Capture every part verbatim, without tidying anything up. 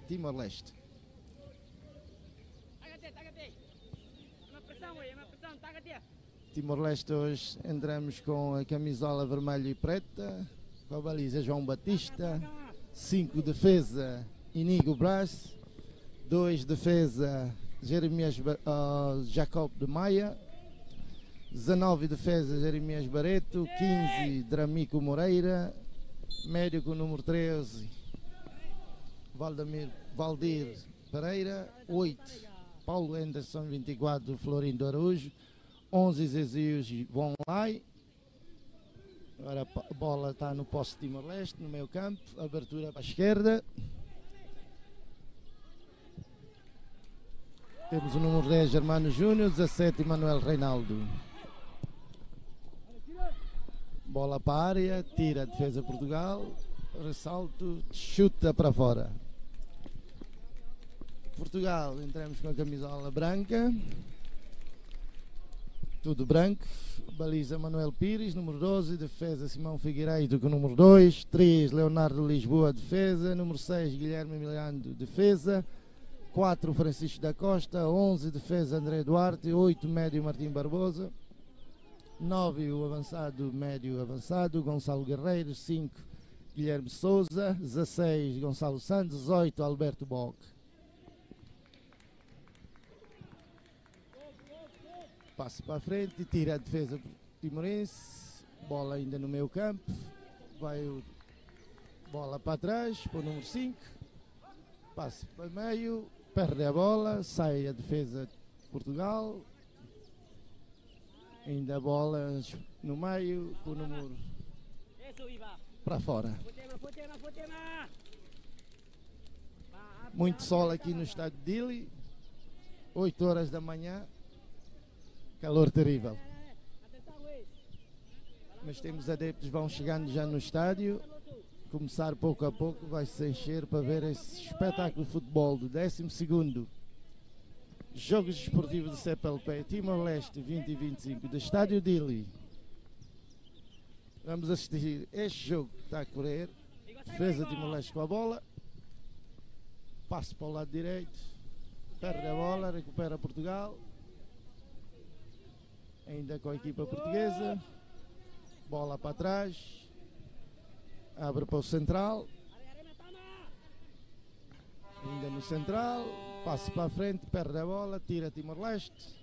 Timor-Leste. Timor-Leste hoje entramos com a camisola vermelha e preta, com a baliza João Batista, cinco defesa Inigo Braz, dois defesa Jeremias Ba-, ah, Jacob de Maia, dezanove defesa Jeremias Barreto, quinze Dramico Moreira, médio com o número treze Valdemir, Valdir Pereira, oito Paulo Anderson, vinte e quatro Florindo Araújo, onze Zezios vão lá. Agora a bola está no posse de Timor-Leste, no meio campo, abertura para a esquerda. Temos o número dez, Germano Júnior, dezassete, Manuel Reinaldo. Bola para a área, tira a defesa Portugal, ressalto, chuta para fora. Portugal, entramos com a camisola branca. Tudo branco. Baliza Manuel Pires, número doze, defesa Simão Figueiredo com o número dois, três Leonardo Lisboa, defesa, número seis Guilherme Miranda, defesa, quatro Francisco da Costa, onze defesa André Duarte, oito médio Martim Barbosa, nove o avançado, médio avançado Gonçalo Guerreiro, cinco Guilherme Souza, dezasseis Gonçalo Santos, dezoito Alberto Bock. Passe para frente, tira a defesa timorense. Bola ainda no meio campo. Vai o, bola para trás, para o número cinco. Passe para meio, perde a bola, sai a defesa de Portugal. Ainda a bola no meio, com o número para fora. Muito sol aqui no estádio de Dili. Oito horas da manhã. Calor terrível. Mas temos adeptos, vão chegando já no estádio. Começar pouco a pouco, vai se encher para ver esse espetáculo de futebol do décimo segundo Jogos Desportivos do C P L P Timor-Leste vinte e vinte e cinco, do Estádio Dili. Vamos assistir este jogo que está a correr. Defesa Timor-Leste com a bola. Passe para o lado direito. Perde a bola, recupera Portugal. Ainda com a equipa portuguesa. Bola para trás. Abre para o central. Ainda no central. Passe para a frente, perde a bola, tira Timor-Leste.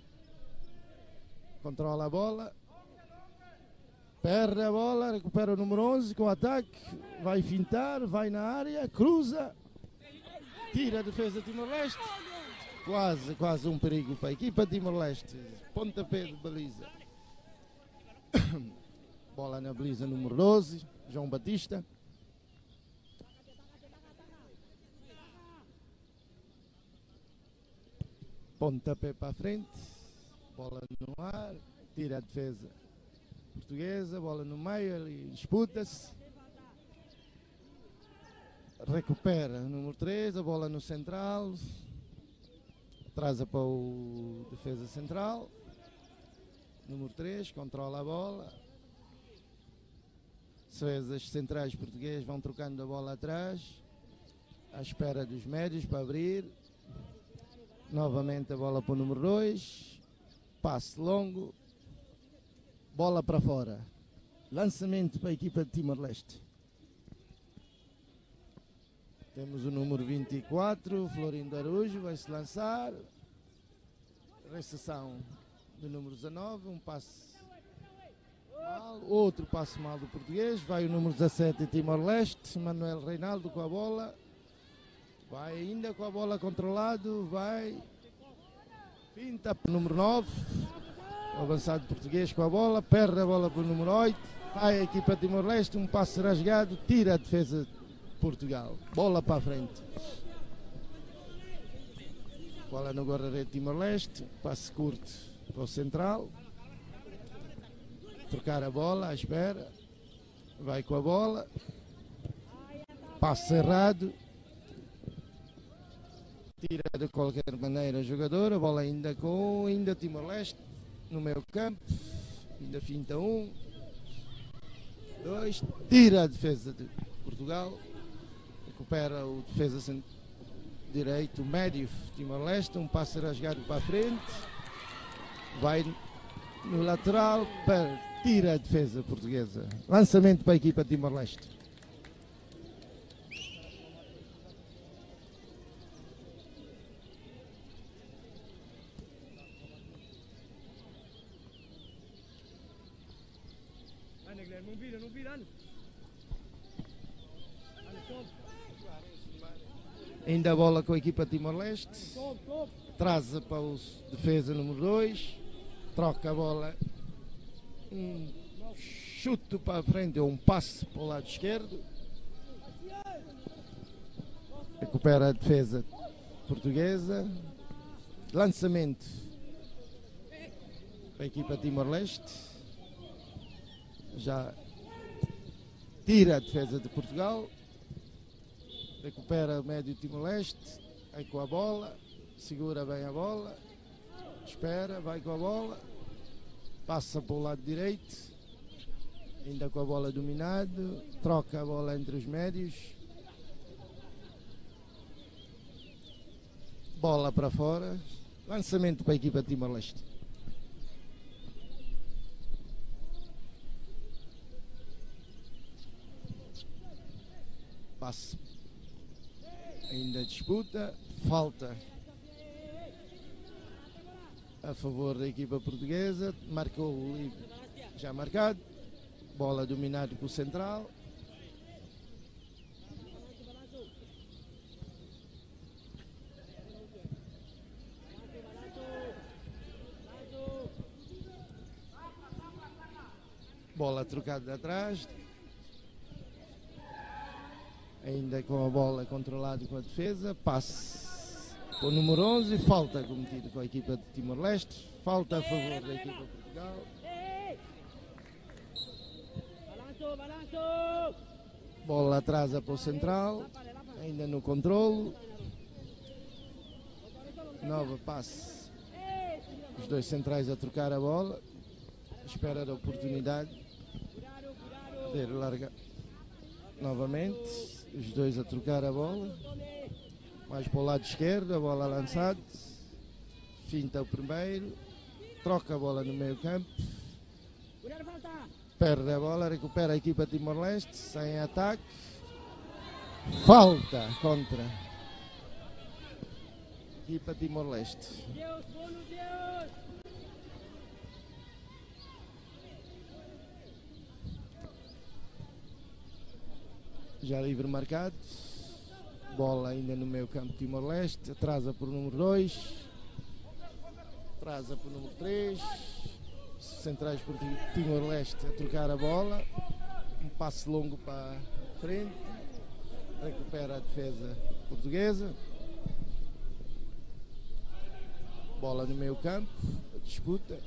Controla a bola. Perde a bola, recupera o número onze com ataque. Vai fintar, vai na área, cruza. Tira a defesa Timor-Leste. Quase, quase um perigo para a equipa Timor-Leste. Pontapé de baliza. Bola na baliza número doze, João Batista. Pontapé para frente. Bola no ar. Tira a defesa portuguesa. Bola no meio, ali disputa-se. Recupera número três, a bola no central. Traz para o defesa central. Número três, controla a bola. Defesas centrais portugueses vão trocando a bola atrás, à espera dos médios para abrir. Novamente a bola para o número dois. Passe longo. Bola para fora. Lançamento para a equipa de Timor-Leste. Temos o número vinte e quatro, Florindo Araújo, vai se lançar. Recepção do número dezanove, um passe mal, outro passe mal do português. Vai o número dezassete, Timor-Leste, Manuel Reinaldo com a bola. Vai ainda com a bola controlado, vai. Finta para o número nove. O avançado português com a bola, perde a bola para o número oito. Vai a equipa Timor-Leste, um passe rasgado, tira a defesa de Portugal. Bola para a frente. Bola no guarda-redes Timor-Leste, passe curto para o central. Trocar a bola, à espera. Vai com a bola. Passe errado. Tira de qualquer maneira o jogador. A bola ainda com, ainda Timor-Leste. No meio campo. Ainda finta um. Dois. Tira a defesa de Portugal. Recupera o defesa cent-, direito, médio Timor-Leste, um passe rasgado para a frente. Vai no lateral, para, tira a defesa portuguesa. Lançamento para a equipa Timor-Leste. Ainda a bola com a equipa Timor-Leste. Traz para o defesa número dois. Troca a bola. Um chute para a frente, ou um passe para o lado esquerdo. Recupera a defesa portuguesa. Lançamento para a equipa Timor-Leste. Já tira a defesa de Portugal. Recupera o médio Timor-Leste. Vai com a bola. Segura bem a bola. Espera, vai com a bola. Passa para o lado direito. Ainda com a bola dominado. Troca a bola entre os médios. Bola para fora. Lançamento para a equipa Timor-Leste. Passe. Ainda disputa. Falta a favor da equipa portuguesa. Marcou o livre. Já marcado. Bola dominada com o central. Bola trocada atrás. Ainda com a bola controlada com a defesa. Passe para o número onze. Falta cometida com a equipa de Timor-Leste. Falta a favor da equipa de Portugal. Bola atrasa para o central. Ainda no controlo. Nova passe. Os dois centrais a trocar a bola. Espera a oportunidade. Poder largar novamente. Os dois a trocar a bola. Mais para o lado esquerdo, a bola lançada. Finta o primeiro. Troca a bola no meio campo. Perde a bola, recupera a equipa Timor-Leste, sem ataque. Falta contra equipa Timor-Leste. Já livre marcado. Bola ainda no meio campo Timor-Leste. Atrasa para o número dois. Atrasa para o número três. Centrais por Ti-, Timor-Leste a trocar a bola. Um passe longo para frente. Recupera a defesa portuguesa. Bola no meio campo. Disputa.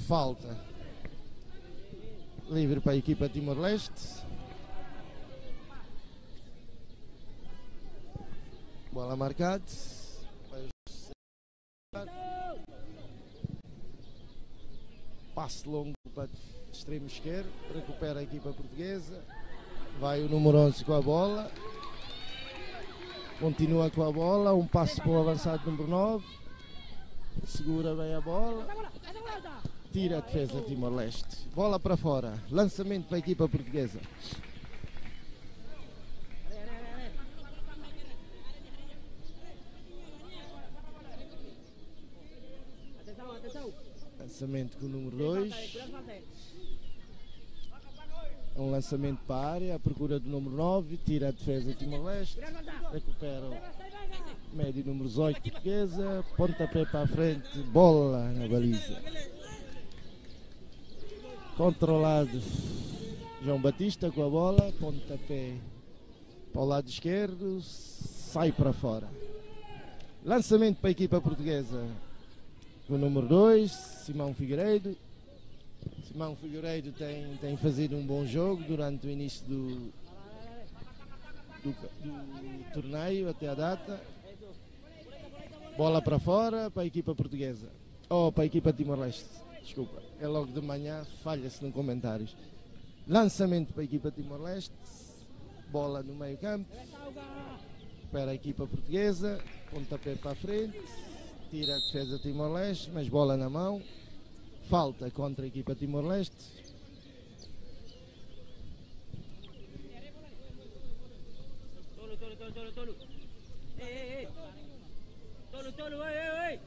Falta. Livre para a equipa Timor-Leste. Bola marcada. Passe longo para extremo esquerdo. Recupera a equipa portuguesa. Vai o número onze com a bola. Continua com a bola. Um passe para o avançado número nove. Segura bem a bola. Tira a defesa Timor-Leste. Bola para fora. Lançamento para a equipa portuguesa. Lançamento com o número dois. É um lançamento para a área, à procura do número nove, tira a defesa de Timor-Leste, recupera o médio número dezoito portuguesa, pontapé para a frente, bola na baliza. Controlado João Batista com a bola, pontapé para o lado esquerdo, sai para fora. Lançamento para a equipa portuguesa, com o número dois, Simão Figueiredo. Simão Figueiredo tem, tem feito um bom jogo durante o início do, do, do torneio até à data. Bola para fora, para a equipa portuguesa. Oh, para a equipa Timor-Leste. Desculpa, é logo de manhã, falha-se nos comentários. Lançamento para a equipa Timor-Leste. Bola no meio campo. Para a equipa portuguesa. Pontapé para a frente. Tira a defesa Timor-Leste, mas bola na mão. Falta contra a equipa Timor-Leste. Tolu, tolu, tolu, tolu, tolu. Ei, ei, ei. Tolu, tolu, ei, ei, ei.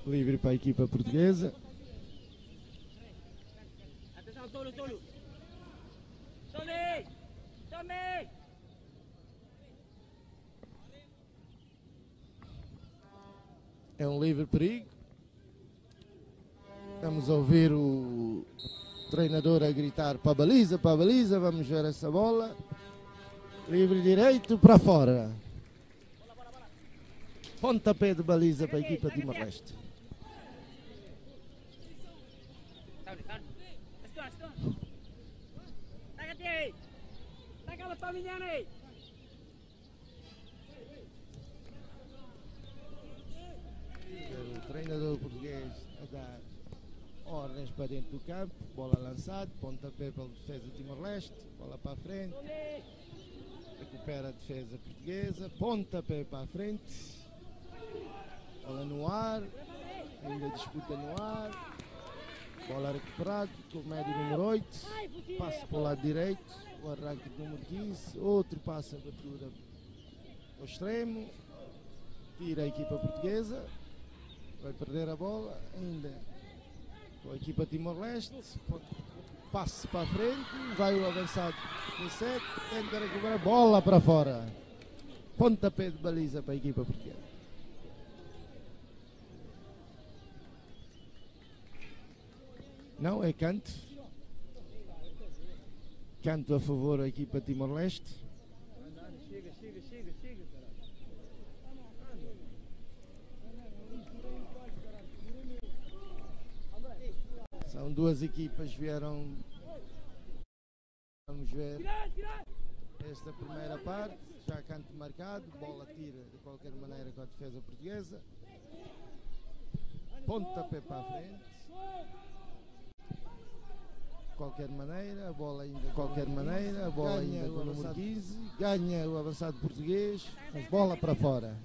Livre para a equipa portuguesa. Atensaun, tolu, tolu. Tome! Tome! É um livre perigo. Vamos ouvir o treinador a gritar: "Para a baliza, para a baliza", vamos ver essa bola. Livre direito para fora. Pontapé de baliza para a equipa Timor-Leste. O treinador português a dar ordens para dentro do campo. Bola lançada, pontapé para a defesa Timor-Leste. Bola para a frente. Recupera a defesa portuguesa. Pontapé para a frente. Bola no ar. Ainda disputa no ar. Bola recuperada com o médio número oito. Passe para o lado direito. O arranque do número quinze. Outro passe, abertura ao extremo. Tira a equipa portuguesa. Vai perder a bola. Ainda com a equipa Timor-Leste. Passe para a frente. Vai o avançado dezassete. Tenta recuperar. Bola para fora. Pontapé de baliza para a equipa portuguesa. Não, é canto. Canto a favor da equipa Timor-Leste. São duas equipas que vieram. Vamos ver esta primeira parte. Já canto marcado. Bola tira de qualquer maneira com a defesa portuguesa. Pontapé para a frente. Qualquer maneira, a bola ainda, qualquer maneira, a bola ainda com o número quinze. Ganha o avançado português, mas bola para fora.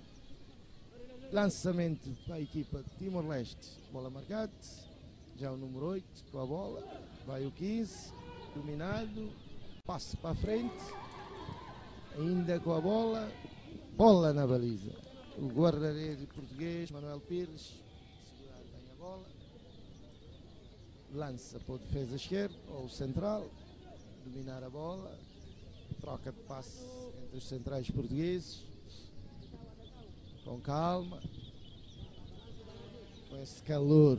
Lançamento para a equipa de Timor-Leste. Bola marcada. Já o número oito com a bola. Vai o quinze. Dominado. Passe para a frente. Ainda com a bola. Bola na baliza. O guarda-rede português, Manuel Pires, segurar bem a bola. Lança para o defesa esquerdo, ou central, dominar a bola. Troca de passe entre os centrais portugueses. Com calma. Com esse calor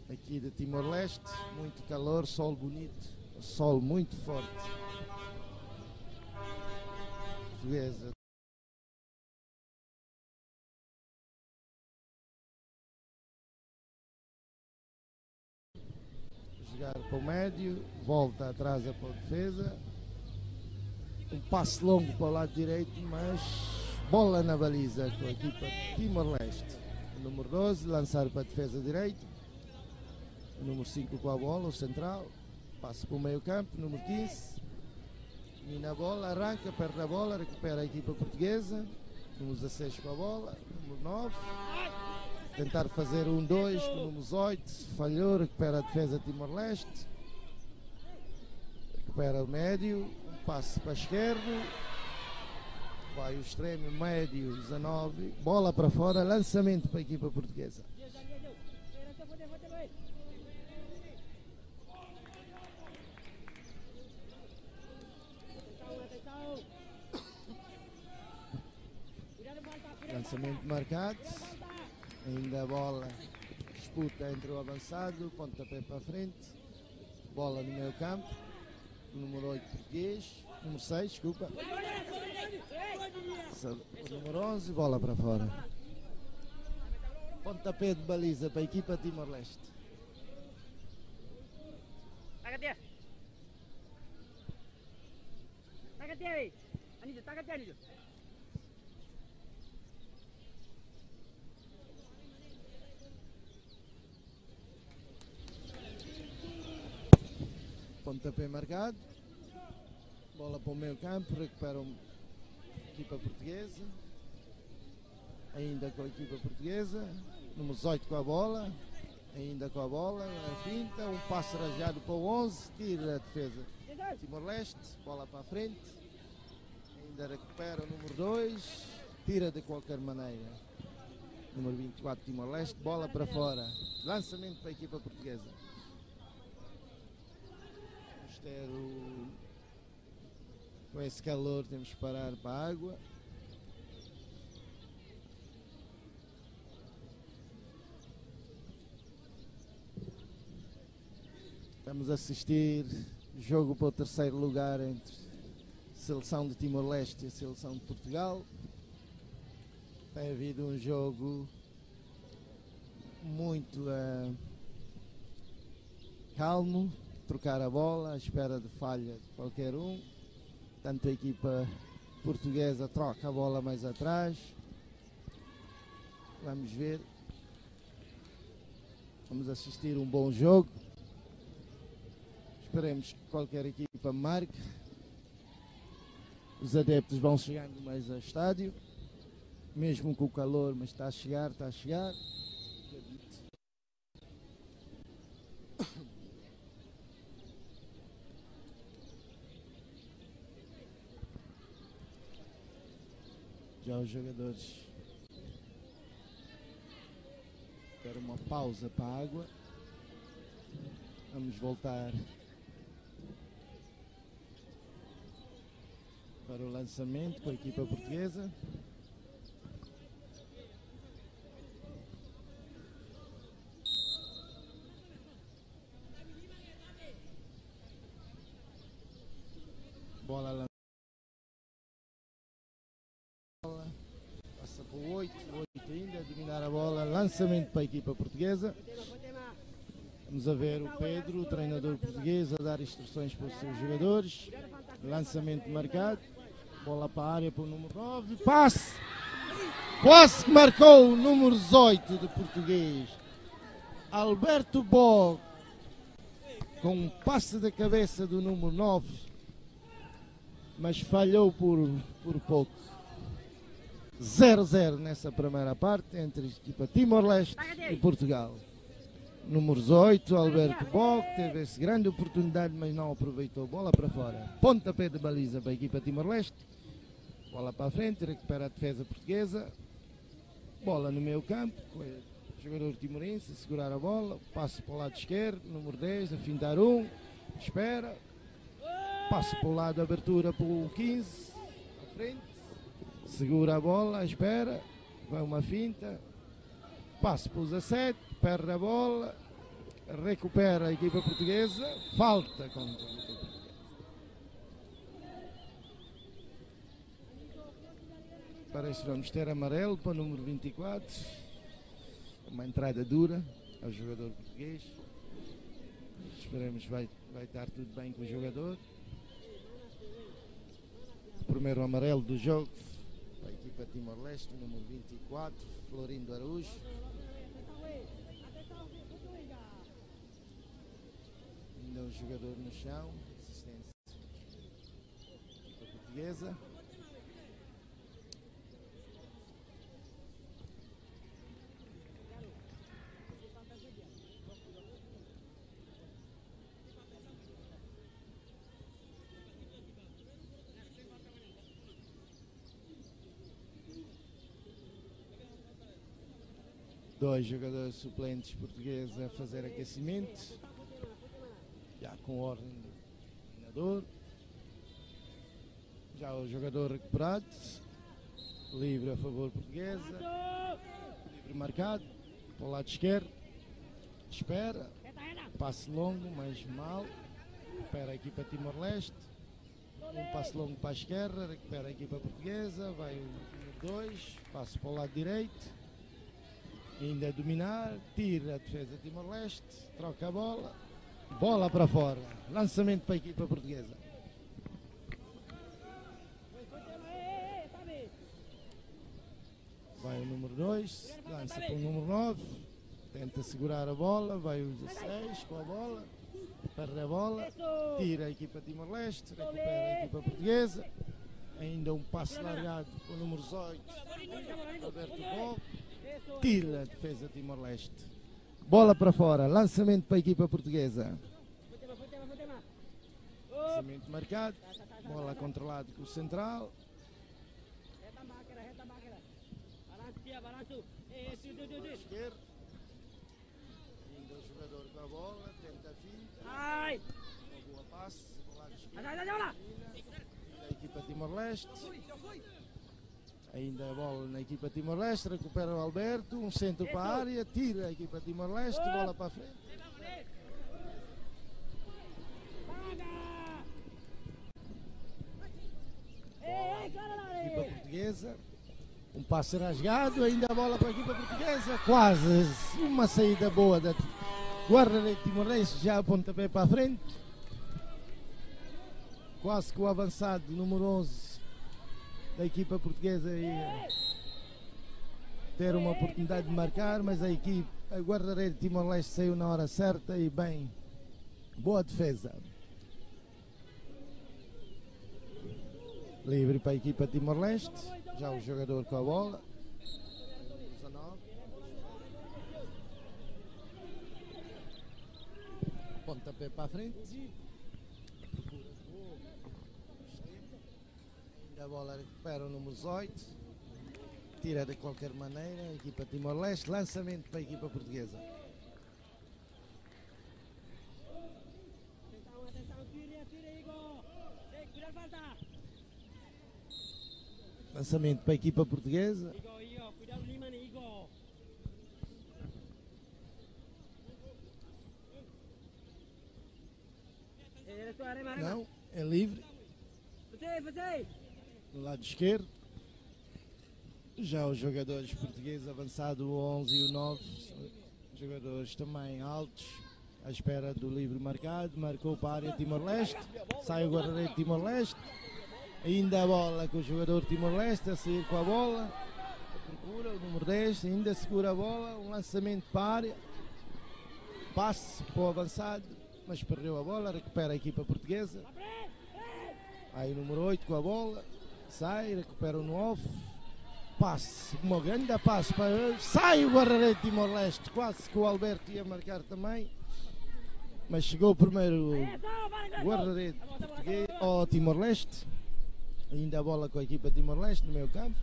aqui de Timor-Leste, muito calor, sol bonito, sol muito forte. Portuguesa. Jogar para o médio, volta atrás para a defesa. Um passe longo para o lado direito, mas bola na baliza com a equipa Timor-Leste. O número doze, lançar para a defesa direita. O número cinco com a bola, o central. Passe para o meio campo, número quinze. Mina a bola, arranca, perde a bola, recupera a equipa portuguesa. Número dezasseis com a bola, número nove. Tentar fazer um dois com o número oito. Falhou, recupera a defesa Timor-Leste. Recupera o médio, um passe para a esquerda. Vai o extremo, médio, dezanove. Bola para fora, lançamento para a equipa portuguesa. Lançamento marcado. Ainda a bola. Disputa entre o avançado, pontapé para a frente. Bola no meio campo. Número oito português. Número seis, desculpa. Sa-, o número onze, bola para fora. Pontapé de baliza para a equipa Timor-Leste. Taca dia. Taca dia, ei. Anísio, taca dia, Anísio. Pontapé marcado. Bola para o meio campo, recupera a equipa portuguesa. Ainda com a equipa portuguesa. Número dezoito com a bola. Ainda com a bola. A finta. Um passe rajado para o onze. Tira a defesa. Timor-Leste. Bola para a frente. Ainda recupera o número dois. Tira de qualquer maneira. Número vinte e quatro, Timor-Leste. Bola para fora. Lançamento para a equipa portuguesa. Vamos ter o Com esse calor temos que parar para a água. Estamos a assistir jogo para o terceiro lugar entre seleção de Timor-Leste e a seleção de Portugal. Tem havido um jogo muito eh, calmo, trocar a bola, à espera de falha de qualquer um. Tanto a equipa portuguesa troca a bola mais atrás. Vamos ver. Vamos assistir um bom jogo. Esperemos que qualquer equipa marque. Os adeptos vão chegando mais ao estádio, mesmo com o calor, mas está a chegar, está a chegar. Já os jogadores deram uma pausa para a água. Vamos voltar para o lançamento com a equipa portuguesa. Bola lan-, passa para o oito, oito ainda, a dominar a bola, lançamento para a equipa portuguesa. Vamos a ver o Pedro, o treinador português, a dar instruções para os seus jogadores. Lançamento marcado. Bola para a área para o número nove. Passe! Quase que marcou o número dezoito de português. Alberto Bock, com um passe de cabeça do número nove, mas falhou por, por pouco. Zero zero nessa primeira parte entre a equipa Timor-Leste e Portugal. Número dezoito, Alberto Bock, teve essa grande oportunidade, mas não aproveitou. Bola para fora. Pontapé de baliza para a equipa Timor-Leste. Bola para a frente, recupera a defesa portuguesa. Bola no meio campo, com o jogador timorense a segurar a bola. Passe para o lado esquerdo, número dez, a fintar um. Espera. Passe para o lado, abertura para o quinze. À frente. Segura a bola, espera. Vai uma finta. Passe para o dezassete, perde a bola. Recupera a equipa portuguesa. Falta contra a equipa portuguesa. Parece que vamos ter amarelo para o número vinte e quatro. Uma entrada dura ao jogador português. Esperemos vai, vai estar tudo bem com o jogador. O primeiro amarelo do jogo para a equipa Timor-Leste, número vinte e quatro, Florindo Araújo. Ainda um jogador no chão, assistência. Equipa portuguesa. Dois jogadores suplentes portugueses a fazer aquecimento, já com ordem do treinador. Já o jogador recuperado, livre a favor portuguesa, livre marcado, para o lado esquerdo, espera, passe longo, mas mal, recupera a equipa Timor-Leste. Um passe longo para a esquerda, recupera a equipa portuguesa, vai o número dois, passe para o lado direito. Ainda a dominar, tira a defesa Timor-Leste, troca a bola, bola para fora, lançamento para a equipa portuguesa. Vai o número dois, lança para o número nove, tenta segurar a bola, vai o dezasseis com a bola. Perde a bola, tira a equipa Timor-Leste, recupera a equipa portuguesa. Ainda um passe largado com o número dezoito, Alberto Bob. Tira a defesa Timor-Leste. Bola para fora, lançamento para a equipa portuguesa. Lançamento marcado, bola controlada com o central. Esquerdo. Ainda o jogador com a bola, tenta a finta. Ai! Uma boa passe, bola esquerda. Ainda a equipa Timor-Leste. Ainda a bola na equipa Timor-Leste, recupera o Alberto, um centro para a área, tira a equipa Timor-Leste, bola para frente. Equipa portuguesa. Um passe rasgado, ainda a bola para a equipa portuguesa. Quase uma saída boa da guarda-redes Timor-Leste, já pontapé para a frente. Quase que o avançado número onze da equipa portuguesa ia ter uma oportunidade de marcar, mas a equipa, a guarda-redes Timor-Leste saiu na hora certa e bem, boa defesa. Livre para a equipa Timor-Leste. Já o jogador com a bola. Pontapé para a frente. Procura. Ainda a bola recupera o número dezoito. Tira de qualquer maneira a equipa Timor-Leste. Lançamento para a equipa portuguesa. Atenção, atenção, tira, tira, Igor. Ei, cuidado, falta. Lançamento para a equipa portuguesa. Igor, Igor, cuidado, Lima, né, Igor. Ei, ele está arrema, arrema. Não, é livre. Você, você. No lado esquerdo. Já os jogadores portugueses avançado, o onze e o nove, são jogadores também altos, à espera do livre marcado, marcou para a área Timor-Leste, sai o guarda-redes Timor-Leste, ainda a bola com o jogador Timor-Leste a sair com a bola, procura o número dez, ainda segura a bola, um lançamento para a área, passe para o avançado, mas perdeu a bola, recupera a equipa portuguesa. Aí o número oito com a bola, sai, recupera o nove. Passe, uma grande passe para ele. Sai o guarda-redes Timor-Leste, quase que o Alberto ia marcar também. Mas chegou primeiro o guarda-redes português ao Timor-Leste. Ainda a bola com a equipa Timor-Leste no meio campo.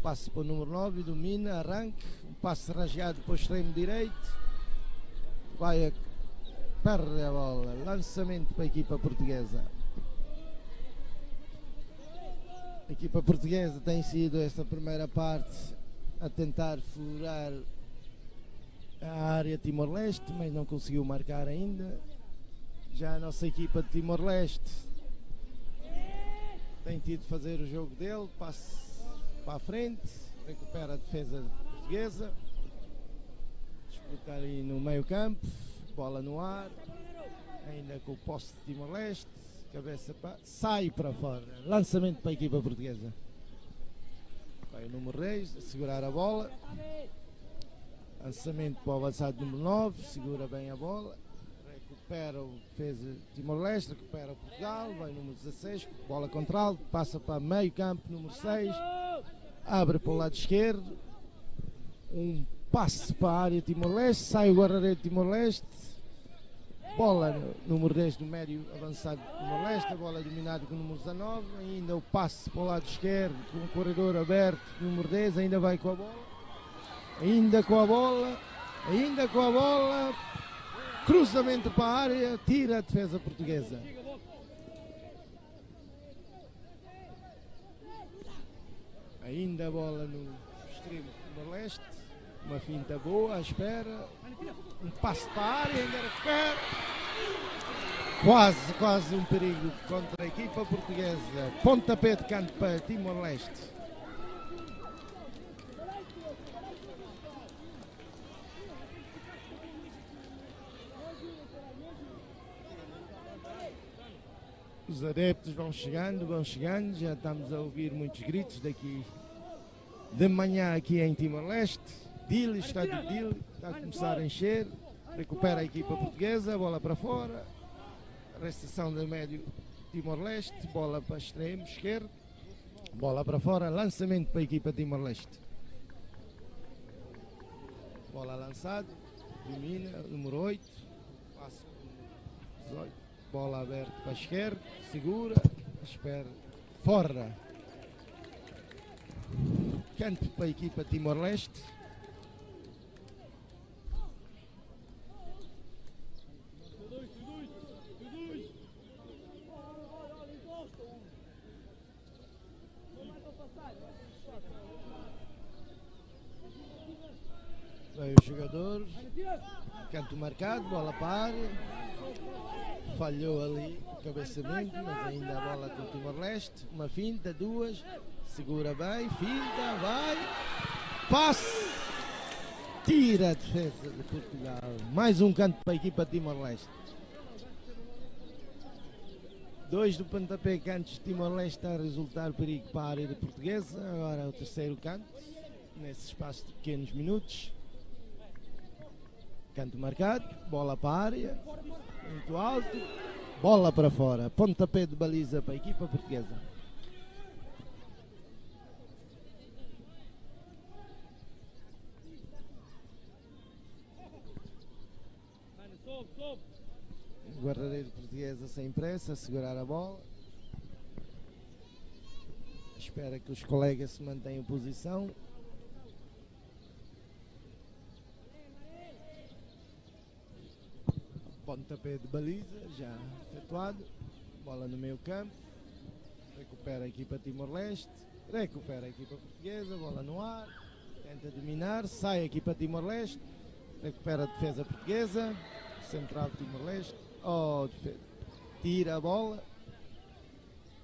Passe para o número nove, domina, arranque. Um passe rasgado para o extremo direito. Vai a, perde a bola. Lançamento para a equipa portuguesa. A equipa portuguesa tem sido esta primeira parte a tentar furar a área Timor-Leste, mas não conseguiu marcar ainda. Já a nossa equipa de Timor-Leste tem tido fazer o jogo dele, passe para a frente, recupera a defesa portuguesa, disputa ali no meio campo, bola no ar, ainda com o posse de Timor-Leste, cabeça para, sai para fora, lançamento para a equipa portuguesa. Vai o número dez, a segurar a bola, lançamento para o avançado número nove, segura bem a bola, recupera o defesa Timor-Leste, recupera o Portugal, vai o número dezasseis, bola contra alto, passa para meio campo, número seis, abre para o lado esquerdo, um passe para a área Timor-Leste, sai o guarda-redes Timor-Leste, bola no, número dez do médio avançado Timor-Leste, a bola dominada com o número dezanove, ainda o passe para o lado esquerdo, com o corredor aberto, número dez ainda vai com a bola, ainda com a bola, ainda com a bola, cruzamento para a área, tira a defesa portuguesa. Ainda a bola no extremo Timor-Leste. Uma finta boa, à espera. Um passe para a área, ainda recupera. Quase, quase um perigo contra a equipa portuguesa. Pontapé de canto para Timor-Leste. Os adeptos vão chegando, vão chegando, já estamos a ouvir muitos gritos daqui de manhã aqui em Timor-Leste. Dili, estádio Dili, está a começar a encher. Recupera a equipa portuguesa, bola para fora. Recepção do médio Timor-Leste, bola para extremo esquerdo. Bola para fora, lançamento para a equipa Timor-Leste. Bola lançada, domina, número oito. Passe para o número dezoito. Bola aberta para a esquerda, segura, espera, fora. Canto para a equipa Timor-Leste. Vai o jogador. Canto marcado, bola para a área. Falhou ali o cabeceamento, mas ainda a bola com Timor-Leste. Uma finta, duas. Segura bem, finta, vai. Passe. Tira a defesa de Portugal. Mais um canto para a equipa Timor-Leste. Dois do pontapé, cantos Timor-Leste, a resultar perigo para a área de Portuguesa. Agora o terceiro canto, nesse espaço de pequenos minutos. Canto marcado, bola para a área, muito alto, bola para fora. Pontapé de baliza para a equipa portuguesa. Guarda-redes portuguesa sem pressa, a segurar a bola. Espera que os colegas se mantenham em posição. Pontapé de baliza, já efetuado. Bola no meio campo. Recupera a equipa Timor-Leste. Recupera a equipa portuguesa. Bola no ar. Tenta dominar. Sai a equipa Timor-Leste. Recupera a defesa portuguesa. Central Timor-Leste. Oh, defe-, tira a bola.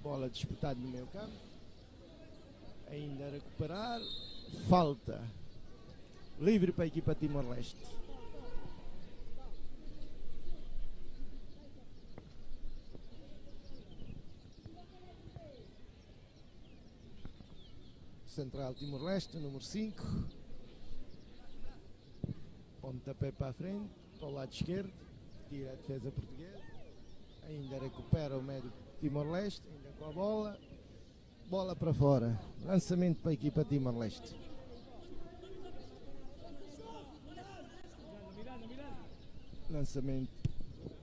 Bola disputada no meio campo. Ainda a recuperar. Falta. Livre para a equipa Timor-Leste. Central Timor-Leste, número cinco. Pontapé para a frente, para o lado esquerdo. Tira a defesa portuguesa. Ainda recupera o médio Timor-Leste, ainda com a bola. Bola para fora. Lançamento para a equipa Timor-Leste. Lançamento.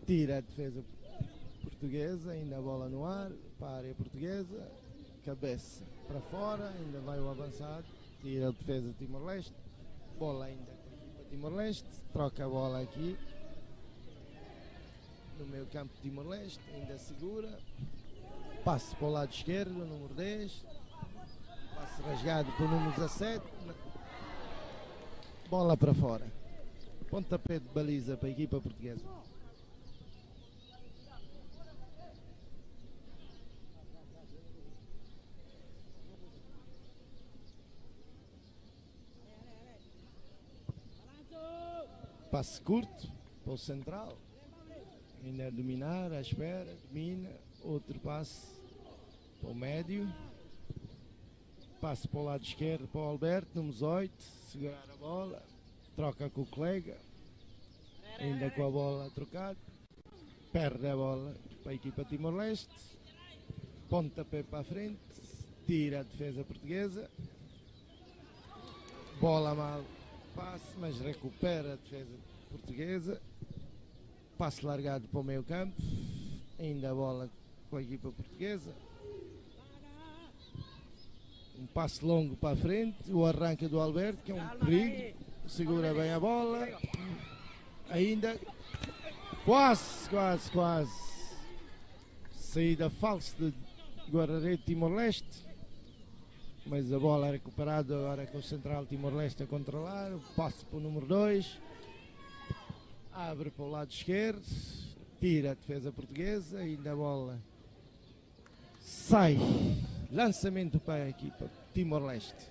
Tira a defesa portuguesa. Ainda a bola no ar. Para a área portuguesa. Cabeça para fora. Ainda vai o avançado. Tira a defesa Timor-Leste. Bola ainda com a equipa Timor-Leste. Troca a bola aqui. No meio campo Timor-Leste, ainda segura. Passe para o lado esquerdo, número dez. Passe rasgado para o número dezassete. Bola para fora. Pontapé de baliza para a equipa portuguesa. Passe curto para o central. Ainda a dominar, à espera, domina. Outro passe para o médio. Passe para o lado esquerdo, para o Alberto, número dezoito. Segurar a bola. Troca com o colega. Ainda com a bola trocada. Perde a bola para a equipa Timor-Leste. Pontapé para a frente. Tira a defesa portuguesa. Bola mal. Passe, mas recupera a defesa portuguesa. Passe largado para o meio campo. Ainda a bola com a equipa portuguesa. Um passe longo para a frente. O arranque do Alberto, que é um perigo. Segura bem a bola. Ainda. Quase, quase, quase. Saída falsa de guarda-redes Timor-Leste. Mas a bola é recuperada agora com o central Timor-Leste a controlar. O passe para o número dois. Abre para o lado esquerdo. Tira a defesa portuguesa. Ainda a bola sai. Lançamento para a equipa Timor-Leste.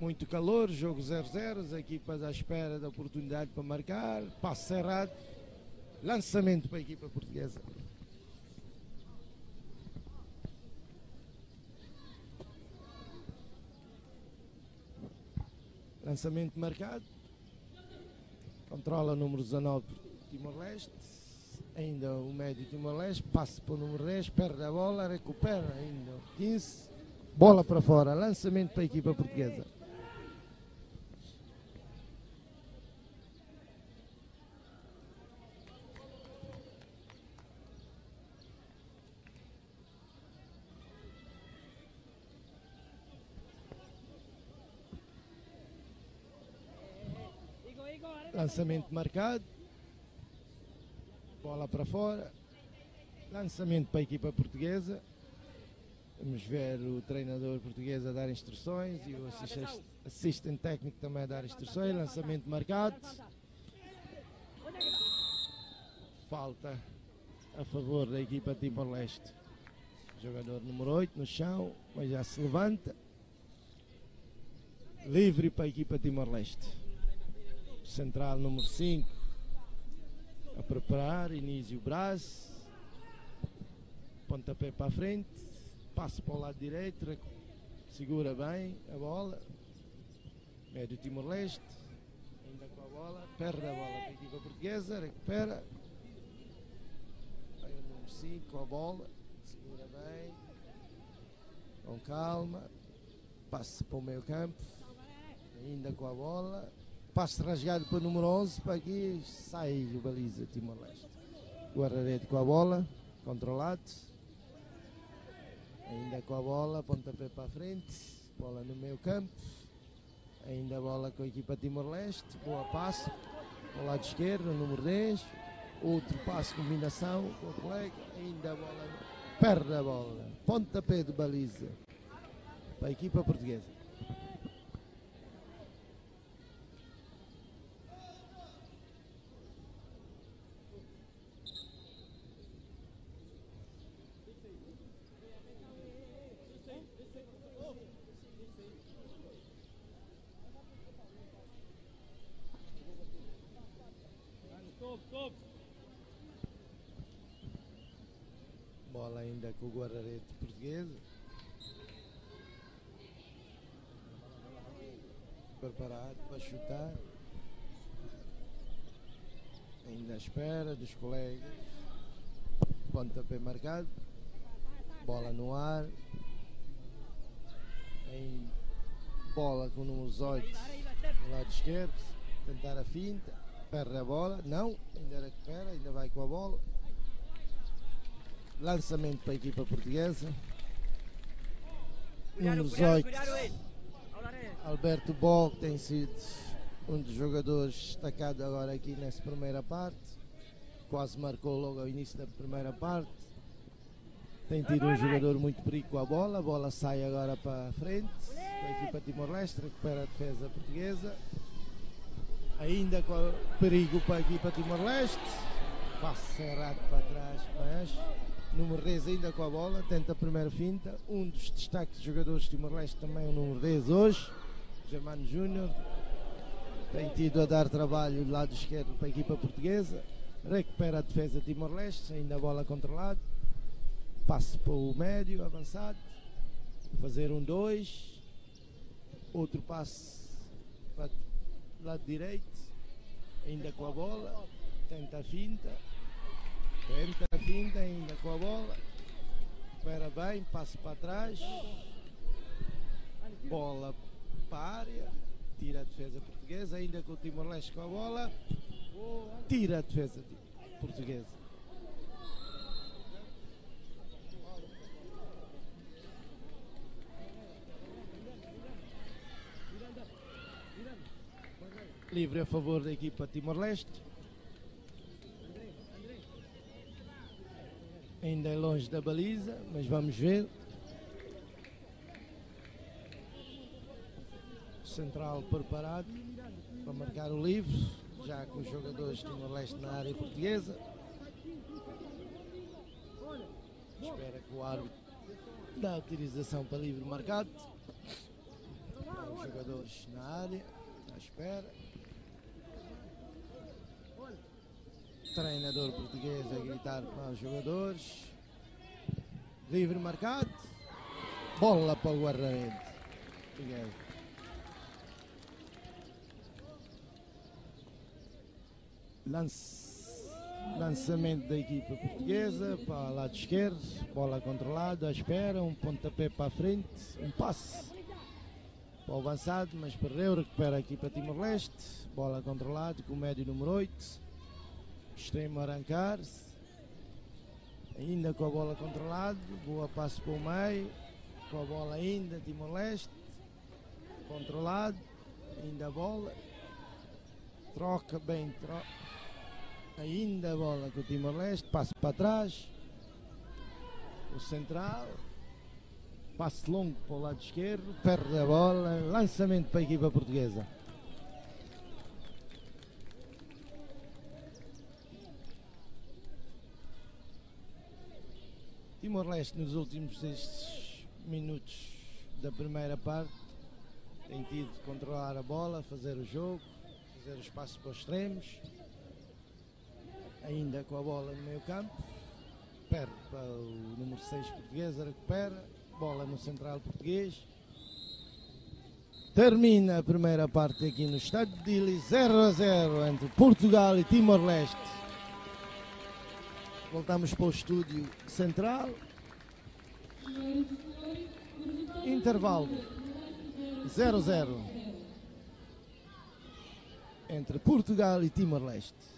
Muito calor, jogo zero zero, as equipas à espera da oportunidade para marcar, passe errado, lançamento para a equipa portuguesa. Lansamento marcado. Controla o número dezanove, Timor-Leste. Ainda o médio Timor-Leste. Passe para o número dez. Perde a bola. Recupera. Ainda quinze. Bola para fora. Lançamento para a equipa portuguesa. Lançamento marcado. Bola para fora. Lançamento para a equipa portuguesa. Vamos ver o treinador português a dar instruções e o assistente, assistente técnico também a dar instruções. Lançamento marcado. Falta a favor da equipa Timor-Leste. Jogador número oito no chão, mas já se levanta. Livre para a equipa Timor-Leste. Central número cinco a preparar, Início Braz. Pontapé para a frente. Passe para o lado direito. Recu-, segura bem a bola. Médio Timor-Leste. Ainda com a bola. Perde a bola para a equipa portuguesa. Recupera. Vai o número cinco com a bola. Segura bem. Com calma. Passe para o meio campo. Ainda com a bola. Passe rasgado para o número onze, para que sai do baliza Timor-Leste. Guarda-redes com a bola. Controlado. Ainda com a bola. Pontapé para a frente. Bola no meio campo. Ainda bola com a equipa Timor-Leste. Boa passe. Ao lado esquerdo, número dez. Outro passe, combinação com o colega. Ainda a bola. Perde a bola. Pontapé de baliza. Para a equipa portuguesa. Bola ainda com o guarda-redes português. Preparado para chutar. Ainda à espera dos colegas. Pontapé marcado. Bola no ar. Em bola com o número dezoito no lado esquerdo. Tentar a finta. Perde a bola. Não. Ainda recupera. Ainda vai com a bola. Lançamento para a equipa portuguesa. Número dezoito, Alberto Bó, que tem sido um dos jogadores destacados agora aqui nessa primeira parte. Quase marcou logo ao início da primeira parte. Tem tido um jogador muito perigo com a bola. A bola sai agora para a frente. A equipa Timor-Leste recupera a defesa portuguesa. Ainda com perigo para a equipa Timor-Leste. Passe errado para trás, mas número dez ainda com a bola. Tenta a primeira finta. Um dos destaques de jogadores de Timor-Leste também, o número dez hoje. Germano Júnior tem tido a dar trabalho do lado esquerdo para a equipa portuguesa. Recupera a defesa de Timor-Leste, ainda a bola controlada. Passe para o médio, avançado. Fazer um dois. Outro passe para o lado direito. Ainda com a bola. Tenta a finta. Tenta a finta, ainda com a bola. Recupera bem, passe para trás. Bola para a área. Tira a defesa portuguesa, ainda com o Timor-Leste com a bola. Tira a defesa ti-, portuguesa. Livre a favor da equipa Timor-Leste. Ainda é longe da baliza, mas vamos ver. Central preparado para marcar o livre, já com os jogadores de Timor-Leste na área portuguesa. Espera que o árbitro dê autorização para livre marcado. Os jogadores na área, à espera. Treinador português a gritar para os jogadores. Livre marcado. Bola para o guarda-redes. Obrigado. Lans-, lançamento da equipa portuguesa para o lado esquerdo, bola controlada, à espera, um pontapé para a frente, um passe para o avançado, mas perdeu, recupera a equipa Timor-Leste, bola controlada com o médio número oito, extremo arrancar-se, ainda com a bola controlada, boa passe para o meio, com a bola ainda Timor-Leste, controlado, ainda a bola, troca bem, tro-, ainda a bola com o Timor-Leste, passe para trás, o central, passe longo para o lado esquerdo, perde a bola, lançamento para a equipa portuguesa. Timor-Leste, nos últimos dez minutos da primeira parte, tem tido de controlar a bola, fazer o jogo, fazer os passos para os extremos. Ainda com a bola no meio campo, perde para o número seis português, recupera, bola no central português. Termina a primeira parte aqui no estádio de Dili, zero a zero entre Portugal e Timor-Leste. Voltamos para o estúdio central. Intervalo, zero a zero entre Portugal e Timor-Leste.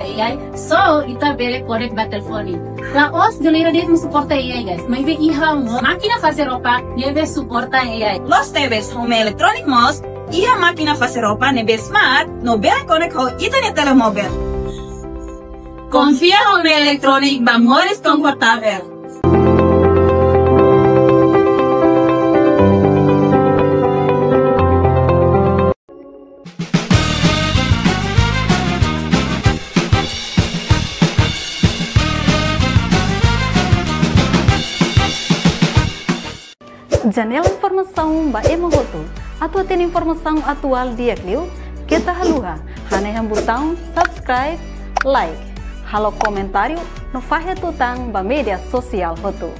A I, so ita bele connect ba telefone. La'ós jeleira de'it mak suporta A I, guys. Maibé iha mós mákina fase roupa ne'ebé suporta A I. Loos tebes, Home Electronic mós iha mákina fase roupa ne'ebé smart, no bele connect ho ita-nia telemóvel. Konfia Home Electronic ba moris konfortavel. Janela informasaun ba ema hotu. Atu hatene informasaun atuál di'ak liu, keta haluha hanehan butaun subscribe, like, halo komentáriu no fahe tutan ba média sosiál hotu.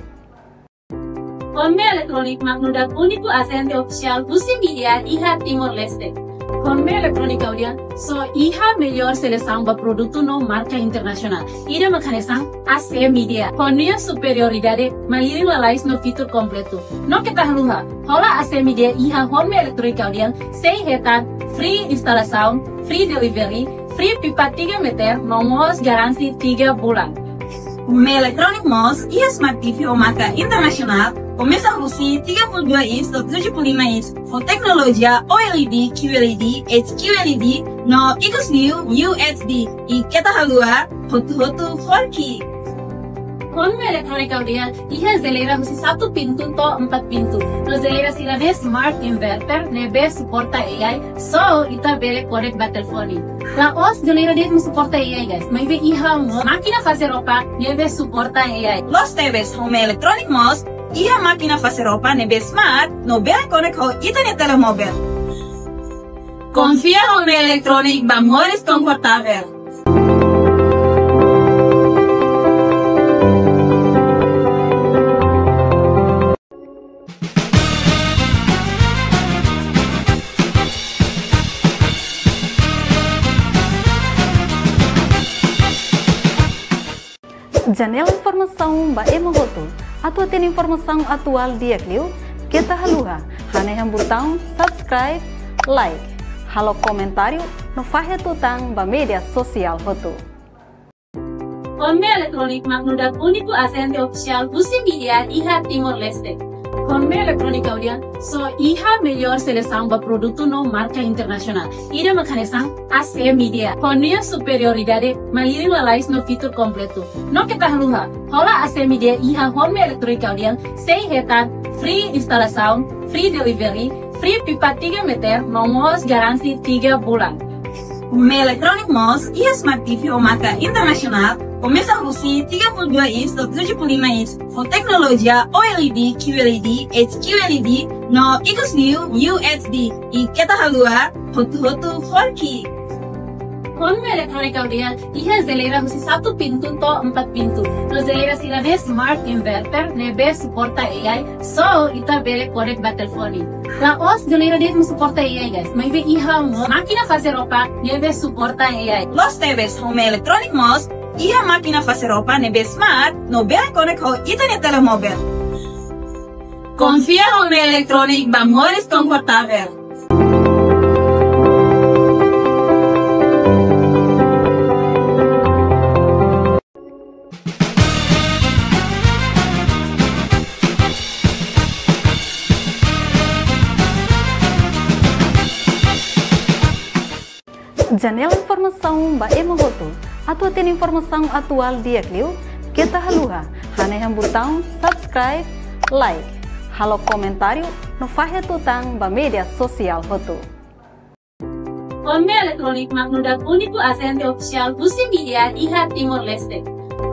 Home Electronic mak nu'udar úniku ajente ofisiál husi Midea iha Timor-Leste. Home Electronic Audian so iha melhór selesaun ba produtu no marka internasionál. Ida mak hanesan A C Midea. Ho nia superioridade, malirin lalais no fitur kompletu. No keta haluha, hola A C Midea iha Home Electronic Audian sei hetan free instalasaun, free delivery, free pipa tiga meter, no mós garantia tiga bulan. Home Electronic mós iha Smart T V ho marka internasionál, komesa husi tiga puluh dua inch to'o tujuh puluh lima inch, ho teknolojia OLED, QLED, HQLED, no ikus liu U H D. I keta haluha, hotu-hotu four K. Home Electronic Audian iha jeleira husi satu pintu to'o empat pintu, no jeleira sira-ne'e smart inverter ne'ebé suporta A I, so ita bele connect ba telefone. La'ós jeleira de'it mak suporta A I, guys. Maibé iha mós mákina fase roupa ne'ebé suporta A I. Loos tebes, Home Electronic mós iha mákina fase roupa ne'ebé smart, no bele connect ho ita-nia telemóvel. Konfia Home Electronic ba moris konfortavel. Janela informasaun ba ema hotu. Atu hatene informasaun atuál di'ak liu, keta haluha hanehan butaun subscribe, like, halo komentáriu no fahe tutan ba média sosiál hotu. Honme Electronic mak nu'udar úniku ajente ofisiál husi média iha Timor-Leste. Honme Electronic ha'u dehan só iha melhór selesaun ba produtu no marka internasionál. Ida mak hanesan A C Média. Ho nia superioridade, malirin lalais no fitur kompletu. No keta haluha, hola A C Média iha Honme Electronic ha'u dehan sei hetan free instalasaun, free delivery, free pipa tiga meter, no mós garantia tiga bulan. Honme Electronic mós iha Smart T V ho marka internasionál, komesa husi tiga puluh dua inch to'o tujuh puluh lima inch, ho teknolojia OLED, QLED, HQLED, no ikus liu UHD. I keta haluha, hotu-hotu four K. Honme Electronic ha'u dehan iha jeleira husi satu pintu to'o empat pintu. No jeleira sira-ne'e smart inverter ne'ebé suporta A I, só ita bele konekta ba telefone. La'ós jeleira de'it mak suporta A I, guys. Maibé iha mós mákina fase roupa ne'ebé suporta A I. Loos tebes, Honme Electronic mós iha mákina fase roupa ne'ebé smart no bele konekta ho ita-nia telemóvel. Konfia Honme Electronic ba moris konfortavel. Janela informasaun ba ema hotu. Atu hatene informasaun atuál di'ak liu, keta haluha hanehan butaun subscribe, like, halo komentáriu no fahe tutan ba média sosiál hotu. Honme Electronic mak nu'udar úniku ajente ofisiál husi média iha Timor-Leste.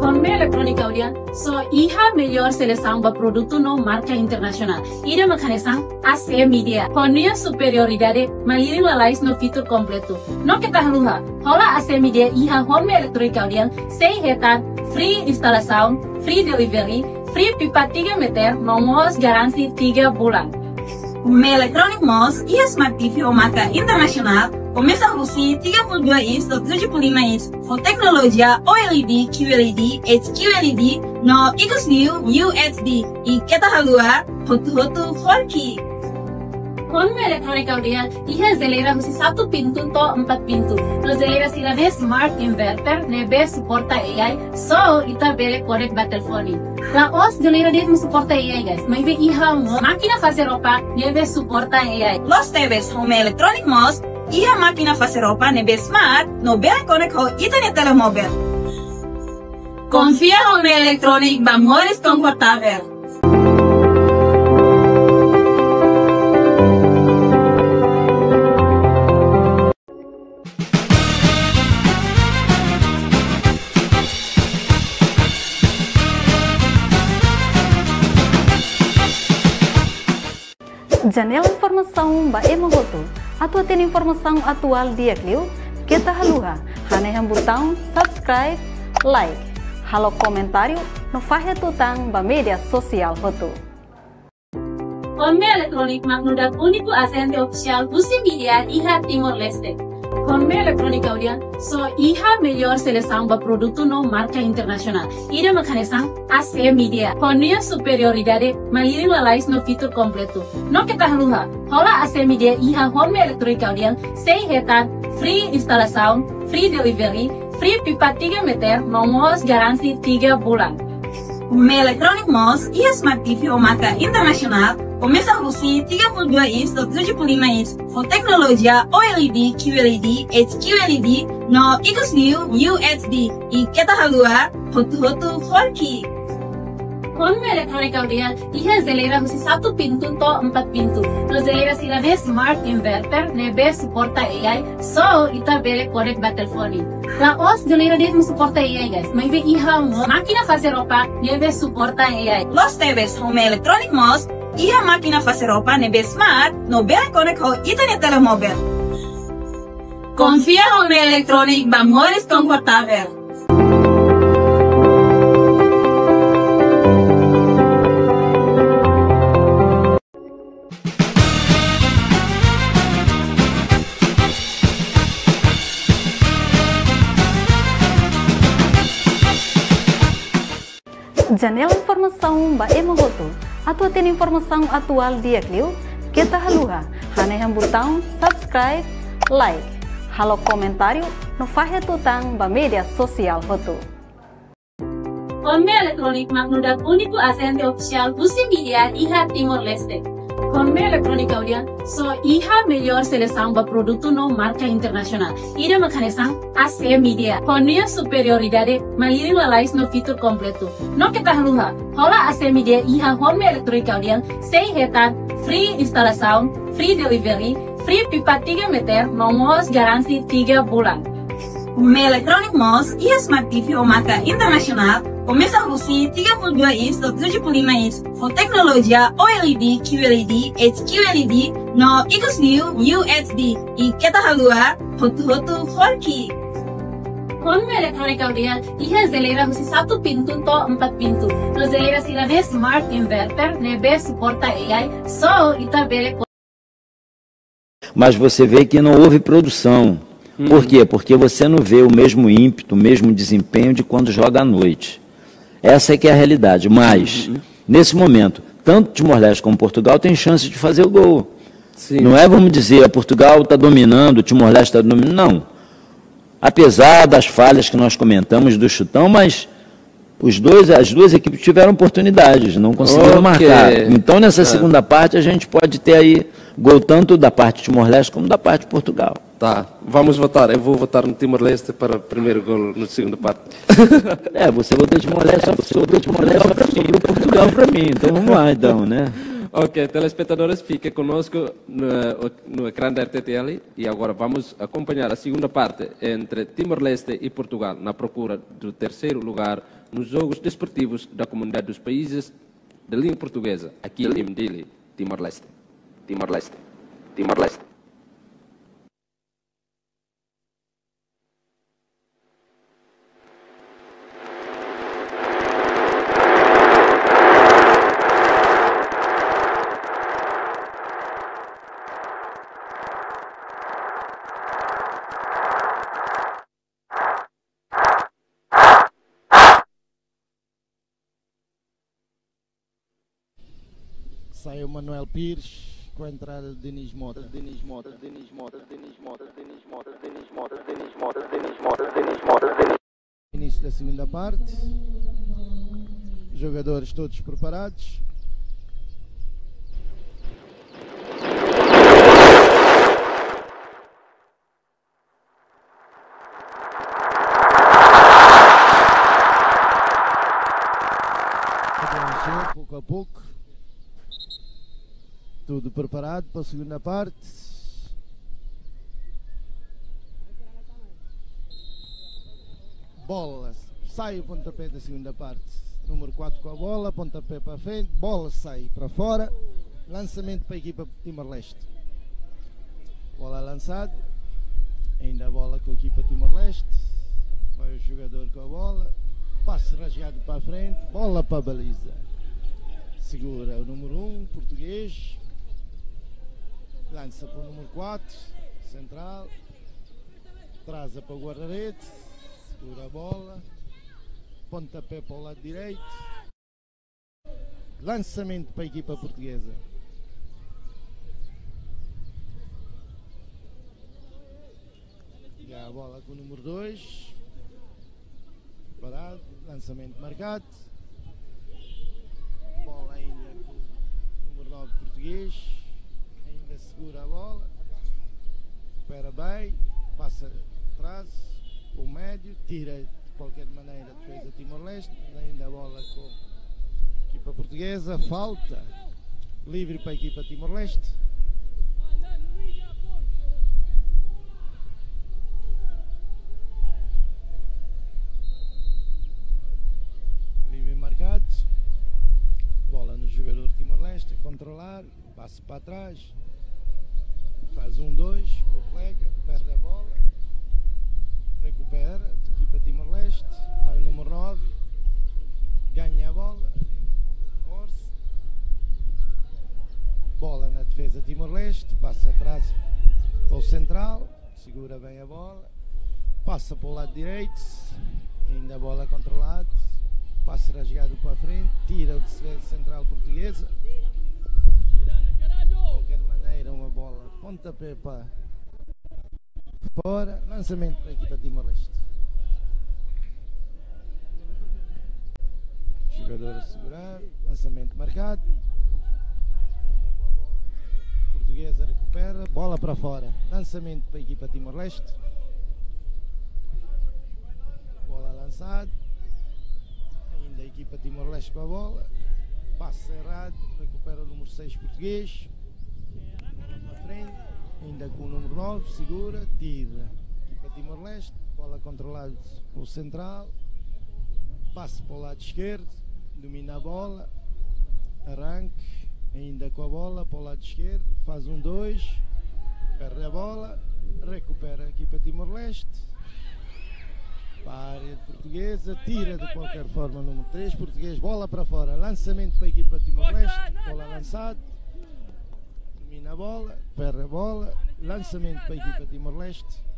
Honme Electronic ha'u dehan só iha melhór selesaun ba produtu no marka internasionál. Ida mak hanesan A C Média. Ho nia superioridade, malirin lalais no fitur kompletu. No keta haluha, hola A C Média iha Honme Electronic ha'u dehan sei hetan free instalasaun, free delivery, free pipa tiga meter, no mós garantia tiga bulan. Honme Electronic mós iha Smart T V ho marka internasionál, komesa husi tiga puluh dua inch to'o tujuh puluh lima inch, ho teknolojia OLED, QLED, HQLED, no ikus liu UHD. I keta haluha, hotu-hotu four K. Honme Electronic ha'u dehan iha jeleira husi satu pintu to'o empat pintu. No jeleira sira-ne'e smart inverter ne'ebé suporta A I, só ita bele konekta ba telefone. La'ós jeleira de'it mak suporta A I, guys. Maibé iha mós mákina fase roupa ne'ebé suporta A I. Loos tebes, Honme Electronic mós iha mákina fase roupa ne'ebé smart no bele konekta ho ita-nia telemóvel. Konfia Honme Electronic ba moris konfortavel. Janela informasaun ba ema hotu. Atu hatene informasaun atuál di'ak liu, keta haluha hanehan butaun subscribe, like, halo komentáriu no fahe tutan ba média sosiál hotu. Honme Electronic mak nu'udar úniku ajente ofisiál husi média iha Timor-Leste. Honme Electronic ha'u dehan só iha melhór selesaun ba produtu no marka internasionál. Ida mak hanesan A C Média. Ho nia superioridade, malirin lalais no fitur kompletu. No keta haluha, hola A C Média iha Honme Electronic ha'u dehan sei hetan free instalasaun, free delivery, free pipa tiga meter, no mós garantia tiga bulan. Honme Electronic mós iha Smart T V ho marka internasionál, komesa husi tiga puluh dua inch to'o tujuh puluh lima inch, ho teknolojia OLED, QLED, HQLED, no ikus liu UHD. I keta haluha, hotu-hotu four K. Honme Electronic ha'u dehan iha jeleira husi satu pintu to'o empat pintu. No jeleira sira-ne'e smart inverter ne'ebé suporta A I, só ita bele konekta ba telefone. La'ós jeleira de'it mak suporta A I, guys. Maibé iha mós mákina fase roupa ne'ebé suporta A I. Loos tebes, Honme Electronic mós iha mákina fase roupa ne'ebé smart no bele konekta ho ita-nia telemóvel. Konfia Honme Electronic ba moris konfortavel. Janela informasaun ba ema hotu. Atu hatene informasaun atuál di'ak liu, keta haluha hanehan butaun subscribe, like, halo komentáriu no fahe tutan ba média sosiál hotu. Honme Electronic mak nu'udar úniku ajente ofisiál husi mídia iha Timor-Leste. Honme Electronic Audian só iha melhór selesaun ba produtu no marka internasionál. Ida mak hanesan A C Mídia. Ho nia superioridade, malirin lalais no fitur kompletu. No keta haluha, hola A C Mídia iha Honme Electronic Audian sei hetan free instalasaun, free delivery, free pipa tiga meter, no mós garantia tiga bulan. Honme Electronic mós iha Smart T V ho marka internasionál, komesa husi tiga puluh dua inch to'o tujuh puluh lima inch, ho teknolojia O L E D, Q L E D, H Q L E D, no ikus liu U H D. I keta haluha, hotu-hotu four K. Honme Electronic Audian iha jeleira husi satu pintu to'o empat pintu. No jeleira sira-ne'e smart inverter, ne'ebé suporta A I, só ita bele Mas você vê que não houve produção. Hum. Por quê? Porque você não vê o mesmo ímpeto, o mesmo desempenho de quando joga à noite. Essa é que é a realidade. Mas, uhum, nesse momento, tanto Timor-Leste como Portugal têm chance de fazer o gol. Sim. Não é, vamos dizer, a Portugal está dominando, o Timor-Leste está dominando. Não. Apesar das falhas que nós comentamos do chutão, mas os dois, as duas equipes tiveram oportunidades, não conseguiram, ok, marcar. Então, nessa, é, segunda parte, a gente pode ter aí gol tanto da parte de Timor-Leste como da parte de Portugal. Tá, vamos votar. Eu vou votar no Timor-Leste para o primeiro gol na segunda parte. É, você votou Timor-Leste, você votou Timor-Leste sobre o Portugal para mim. Então vamos lá, então, né? Ok, telespectadores, fique conosco no, no ecrã da R T T L. E agora vamos acompanhar a segunda parte entre Timor-Leste e Portugal na procura do terceiro lugar nos Jogos Desportivos da Comunidade dos Países de Língua Portuguesa, aqui em Dili, Timor-Leste. Timor-Leste. Timor-Leste. Sai o Manuel Pires, com a entrada de Denis Mota. Denis Mota, Denis Mota, Denis Mota, Denis Mota, Denis Mota, Denis Mota, Denis Mota, Denis Mota, Denis Mota, Denis. Início da segunda parte. Jogadores todos preparados. Pouco a pouco. Tudo preparado para a segunda parte. Bola. Sai o pontapé da segunda parte. Número quatro com a bola, pontapé para frente, bola sai para fora. Lançamento para a equipa Timor-Leste. Bola lançada. Ainda a bola com a equipa Timor-Leste. Vai o jogador com a bola. Passe rasgado para a frente. Bola para a baliza. Segura o número um, português. Lança para o número quatro, central. Traza para o guarda-redes. Segura a bola. Pontapé para o lado direito. Lançamento para a equipa portuguesa. Já a bola com o número dois. Parado. Lançamento marcado. Bola ainda com o número nove português. Ainda segura a bola. Recupera bem. Passa atrás. O médio. Tira de qualquer maneira a defesa Timor-Leste. Ainda a bola com a equipa portuguesa. Falta. Livre para a equipa Timor-Leste. Livre marcado. Bola no jogador Timor-Leste. Controlar. Passe para trás. Faz um dois com o colega. Perde a bola. Recupera. Equipa Timor-Leste. Vai o número nove. Ganha a bola. Força. Bola na defesa Timor-Leste. Passa atrás para o central. Segura bem a bola. Passa para o lado direito. Ainda a bola controlada. Passa rasgado para frente, tira o defesa central portuguesa. De qualquer maneira, uma bola, pontapé para fora, lançamento para a equipa Timor-Leste. Jogador a segurar, lançamento marcado. Portuguesa recupera, bola para fora. Lançamento para a equipa Timor-Leste. Bola lançada. Ainda a equipa Timor-Leste com a bola. Passe errado, recupera o número seis português. Bola para frente. Ainda com o número nove, segura, tira. Equipa Timor-Leste, bola controlada pelo central. Passe para o lado esquerdo, domina a bola. Arranque, ainda com a bola, para o lado esquerdo. Faz um dois, perde a bola, recupera a equipa Timor-Leste. Para a área portuguesa, tira de qualquer forma o número três português, bola para fora. Lançamento para a equipa Timor-Leste, bola lançada. Domina a bola, perde a bola. Lançamento para a equipa Timor-Leste.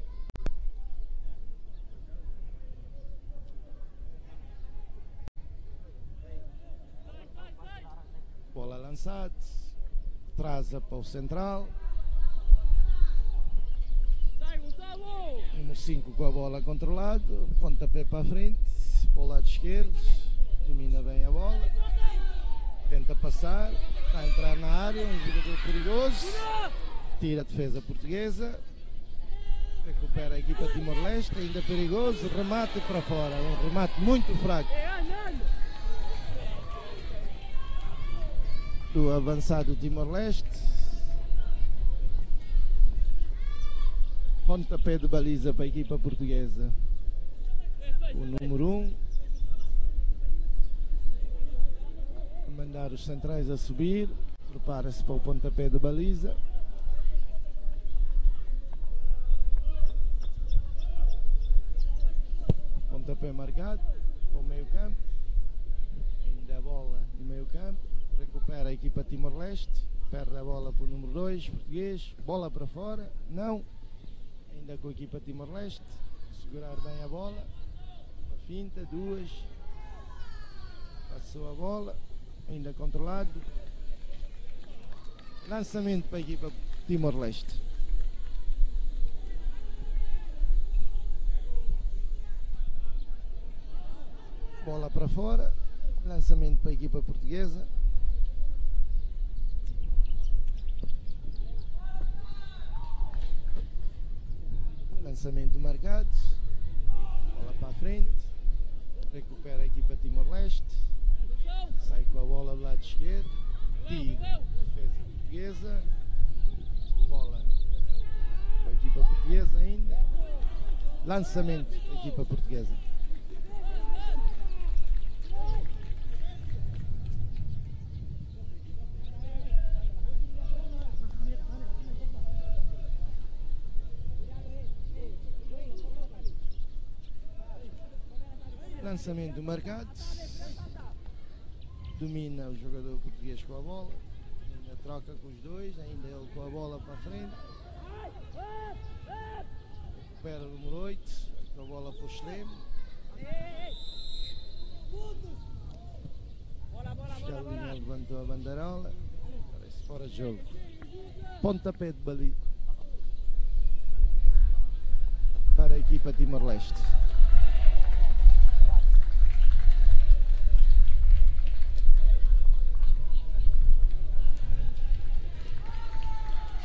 Bola lançada. Traza para o central. Número cinco com a bola controlado. Pontapé para frente. Para o lado esquerdo. Domina bem a bola. Tenta passar. Está a entrar na área. Um jogador perigoso. Tira a defesa portuguesa. Recupera a equipa Timor-Leste. Ainda perigoso. Remate para fora. Um remate muito fraco do avançado Timor-Leste. Pontapé de baliza para a equipa portuguesa. O número um a mandar os centrais a subir. Prepara-se para o pontapé de baliza. Pontapé marcado para o meio campo. Ainda a bola no meio campo. Recupera a equipa Timor-Leste. Perde a bola para o número dois português. Bola para fora. Não. Ainda com a equipa Timor-Leste. Segurar bem a bola. Uma finta, duas. Passou a bola. Ainda controlado. Lançamento para a equipa Timor-Leste. Bola para fora. Lançamento para a equipa portuguesa. Lançamento marcado. Bola para a frente. Recupera a equipa Timor-Leste. Sai com a bola do lado esquerdo. Tira. Defesa portuguesa. Bola para a equipa portuguesa ainda. Lançamento da equipa portuguesa. Lançamento marcado. Domina o jogador português com a bola. Ainda troca com os dois, ainda ele com a bola para a frente. Recupera o número oito, com a bola para o Schlem. Fiscal levantou a bandeirola. Parece fora de jogo. Pontapé de baliza para a equipa Timor-Leste.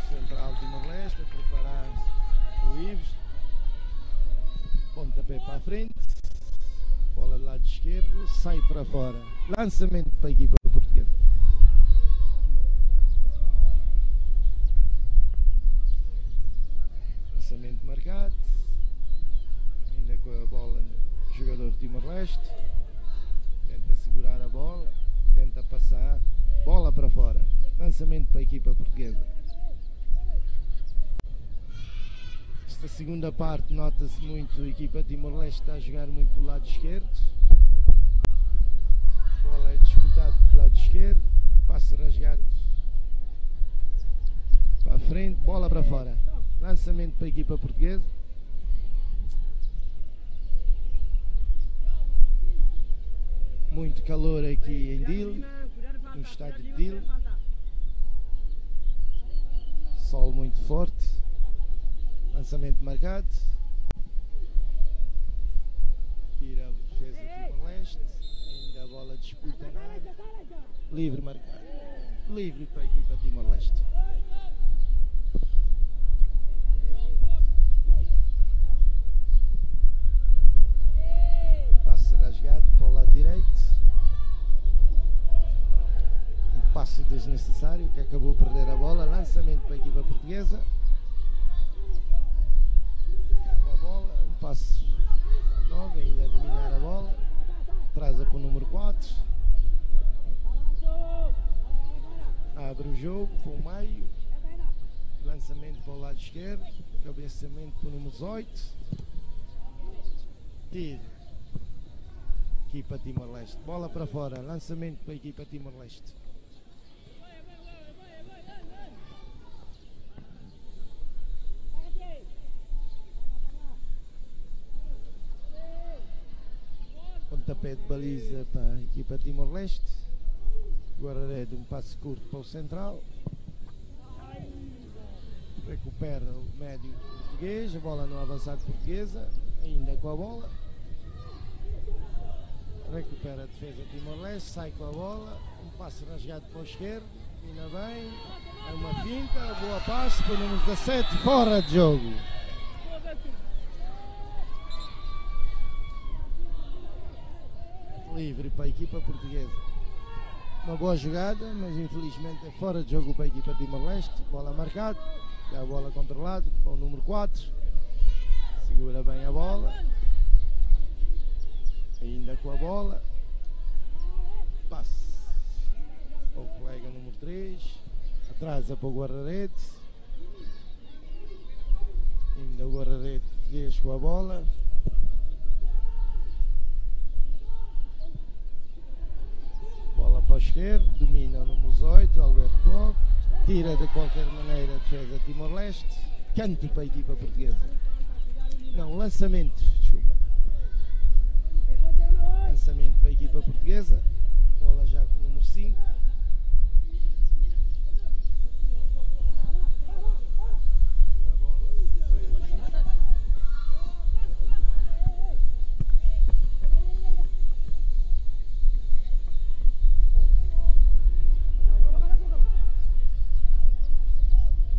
Central Timor-Leste, a preparar o Ives. Pontapé para a frente. Bola do lado esquerdo, sai para fora. Lançamento para a equipa portuguesa. Lançamento marcado. Ainda com a bola, jogador Timor-Leste. Tenta segurar a bola. Tenta passar. Bola para fora. Lançamento para a equipa portuguesa. Esta segunda parte nota-se muito, a equipa Timor-Leste está a jogar muito do lado esquerdo. Bola é disputada do lado esquerdo, passe rasgado para a frente, bola para fora. Lançamento para a equipa portuguesa. Muito calor aqui em Dili, no estádio de Dili. Sol muito forte. Lançamento marcado. Tira a defesa Timor-Leste. Ainda a bola disputa na área. Livre marcado. Livre para a equipa Timor-Leste. Passe rasgado para o lado direito. Um passe desnecessário que acabou a perder a bola. Lançamento para a equipa portuguesa. Com a bola, um passe novo, ainda a dominar a bola. Traz para o número quatro. Abre o jogo com o meio. Lançamento para o lado esquerdo. Cabeceamento para o número dezoito. Tiro. Equipa Timor-Leste. Bola para fora. Lançamento para a equipa Timor-Leste. Pontapé de baliza para a equipa Timor-Leste. Guarda-redes, um passe curto para o central. Recupera o médio português. A bola no avançado portuguesa. Ainda com a bola. Recupera a defesa Timor-Leste. Sai com a bola. Um passe rasgado para o esquerdo. Ainda bem. É uma finta. Boa passe para o número dezassete. Fora de jogo. Livre para a equipa portuguesa. Uma boa jogada, mas infelizmente é fora de jogo para a equipa Timor-Leste. Bola marcada. Já a bola controlada para o número quatro. Segura bem a bola. Ainda com a bola. Passe ao colega número três. Atrasa para o guarda-redes. Ainda o guarda-redes com a bola. Bola para o esquerdo, domina o número dezoito, Alberto Coque. Tira de qualquer maneira a defesa Timor-Leste. Canto para a equipa portuguesa. Não, lançamento, desculpa. Lançamento para a equipa portuguesa. Bola já com o número cinco. Segura a bola.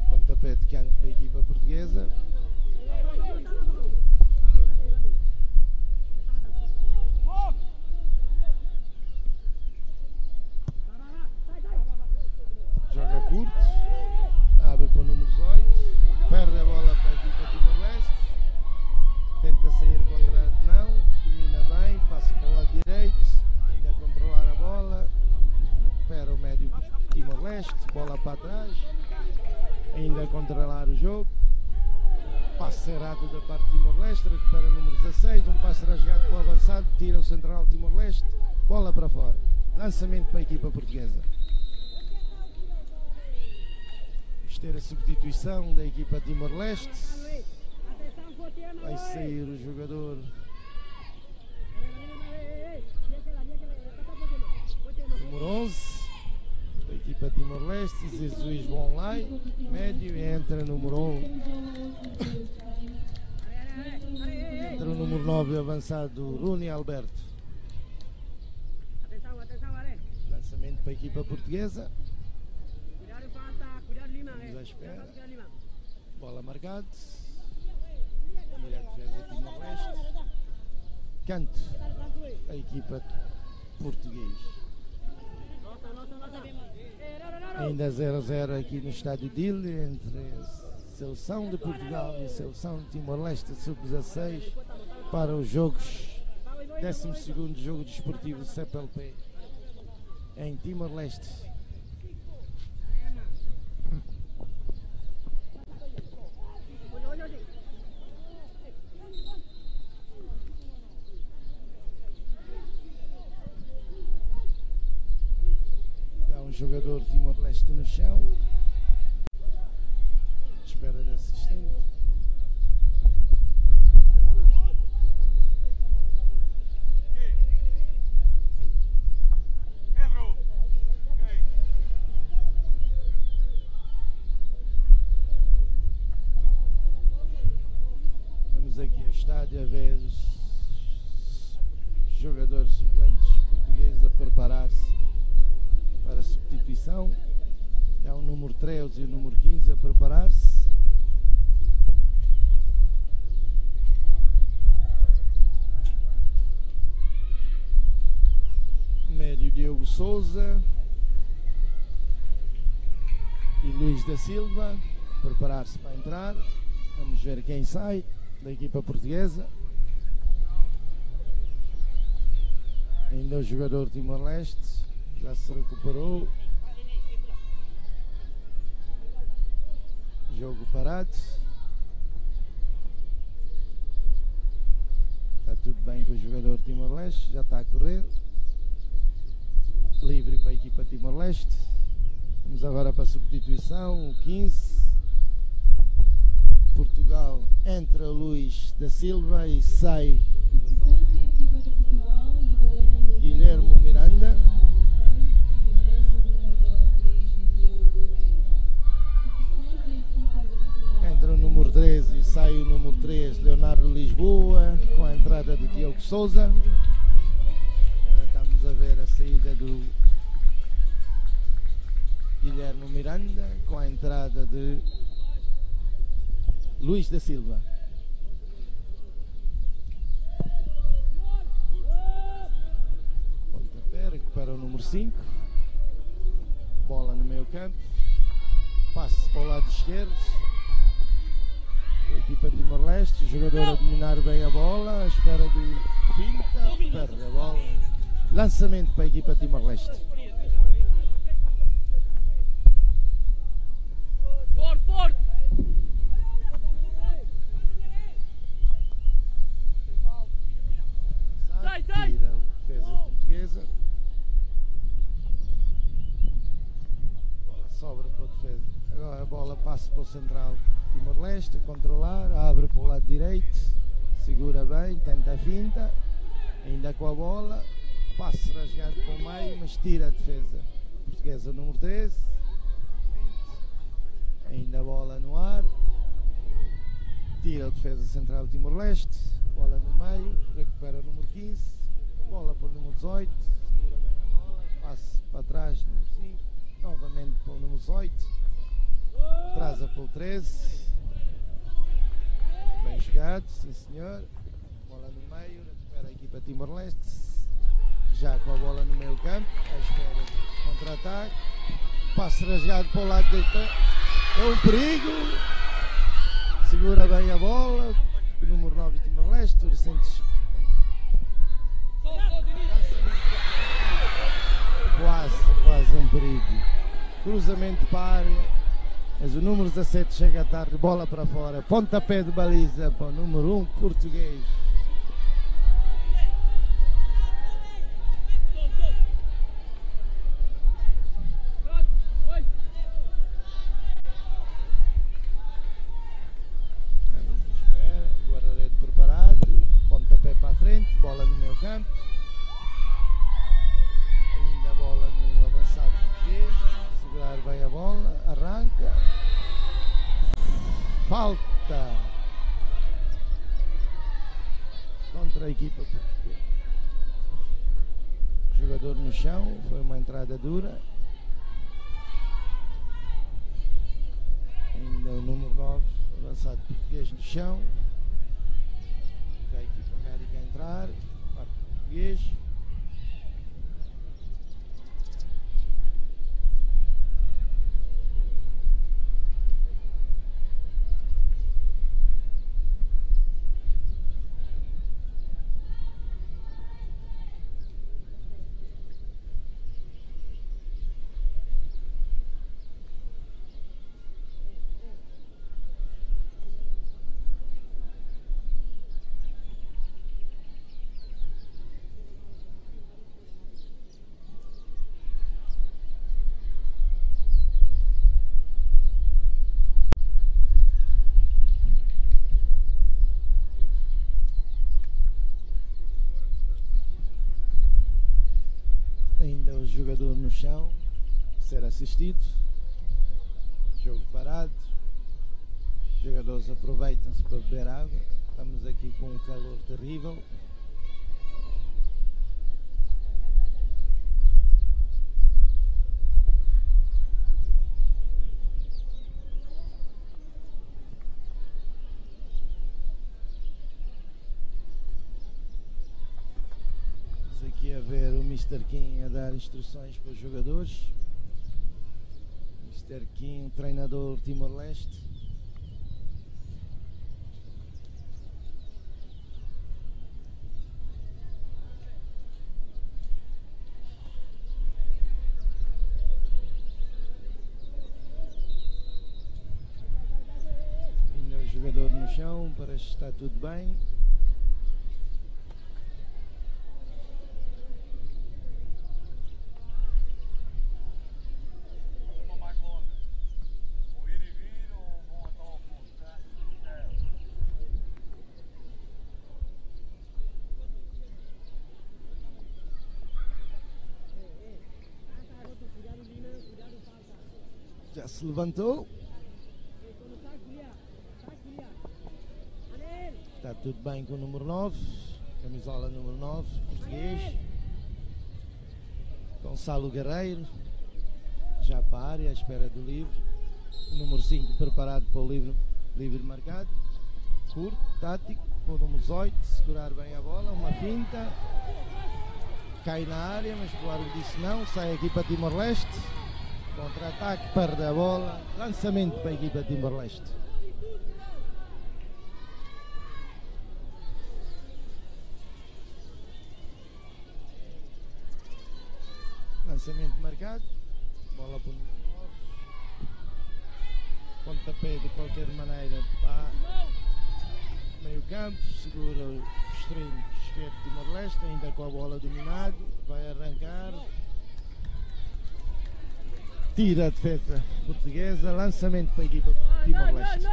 Pontapé de canto para a equipa portuguesa. Joga curto. Abre para o número dezoito. Perde a bola para a equipa Timor-Leste. Tenta sair contra, não. Domina bem. Passa para o lado direito. Ainda a controlar a bola. Recupera o médio Timor-Leste. Bola para trás. Ainda a controlar o jogo. Passe errado da parte de Timor-Leste. Recupera o número dezasseis. Um passe rasgado para o avançado. Tira o central Timor-Leste. Bola para fora. Lançamento para a equipa portuguesa. Vamos ter a substituição da equipa Timor-Leste. Vai sair o jogador número onze da equipa Timor-Leste, Jesus Vonlai, médio, e entra número um. Entra o número nove avançado, Rony Alberto. Lançamento para a equipa portuguesa. Vamos à espera. Bola marcada. Tira a defesa Timor-Leste. Canto a equipa portuguesa. Ainda zero a zero aqui no estádio Dili entre a seleção de Portugal e a seleção de Timor-Leste sub dezasseis para os jogos, décimo segundo jogo desportivo do C P L P em Timor-Leste. Há um jogador Timor-Leste no chão. Espera de assistente. Já vê os jogadores suplentes portugueses a preparar-se para a substituição. Já o número treze e o número quinze a preparar-se. Médio Diogo Sousa e Luís da Silva preparar-se para entrar. Vamos ver quem sai da equipa portuguesa. Ainda o jogador Timor-Leste já se recuperou. Jogo parado. Está tudo bem com o jogador Timor-Leste, já está a correr. Livre para a equipa Timor-Leste. Vamos agora para a substituição, o quinze. Portugal, entra o Luís da Silva e sai Guilherme Miranda. Entra o número treze e sai o número três, Leonardo Lisboa, com a entrada de Diogo Sousa. Agora estamos a ver a saída do Guilherme Miranda, com a entrada de Luís da Silva. Pontapé, recupera o número cinco. Bola no meio campo. Passe para o lado esquerdo. A equipa Timor-Leste, o jogador a dominar bem a bola, à espera de finta, perde a bola. Lançamento para a equipa Timor-Leste. Forte, forte! Sai, sai! Tira a defesa portuguesa. Bola sobra para a defesa. Agora a bola passa para o central Timor-Leste, controlar, abre para o lado direito, segura bem, tenta a finta, ainda com a bola, passe rasgado para o meio, mas tira a defesa portuguesa, número treze. Ainda a bola no ar. Tira o defesa central Timor-Leste. Bola no meio. Recupera o número quinze. Bola para o número dezoito. Segura bem a bola. Passe para trás, número cinco. Novamente para o número dezoito. Atrasa para o treze. Bem jogado, sim senhor. Bola no meio, recupera a equipa Timor-Leste. Já com a bola no meio campo, à espera de contra-ataque. Passe rasgado para o lado de... É um perigo. Segura bem a bola. O número nove Timor-Leste, o recente. Quase, quase um perigo. Cruzamento para a área. Mas o número dezassete chega tarde, bola para fora. Pontapé de baliza para o número um português. Espera, guarda-redes preparado, pontapé para a frente, bola no meio campo. Ainda a bola no avançado português, segurar bem a bola, arranca. Falta contra a equipa portuguesa. Jogador no chão, foi uma entrada dura. Ainda o número nove, avançado português no chão. Já a equipa médica a entrar, parte português. Ainda o jogador no chão, ser assistido. Jogo parado. Jogadores aproveitam-se para beber água. Estamos aqui com um calor terrível. Estamos aqui a ver o Mister Kim a dar instruções para os jogadores. Mister Kim, treinador Timor-Leste. Ainda o jogador no chão, parece que está tudo bem. Já se levantou. Está tudo bem com o número nove, camisola número nove, português. Gonçalo Guerreiro, já para a área, à espera do livre. O número cinco preparado para o livre, livre marcado. Curto, tático, para o número dezoito segurar bem a bola, uma finta. Cai na área, mas o árbitro disse não, sai a equipa Timor-Leste. Contra-ataque, perde a bola. Lançamento para a equipa Timor-Leste. Lançamento marcado. Bola para o número nove. Pontapé de qualquer maneira para meio campo. Segura o extremo esquerdo Timor-Leste, ainda com a bola dominado. Vai arrancar. Tira a defesa portuguesa. Lançamento para a equipa Timor-Leste.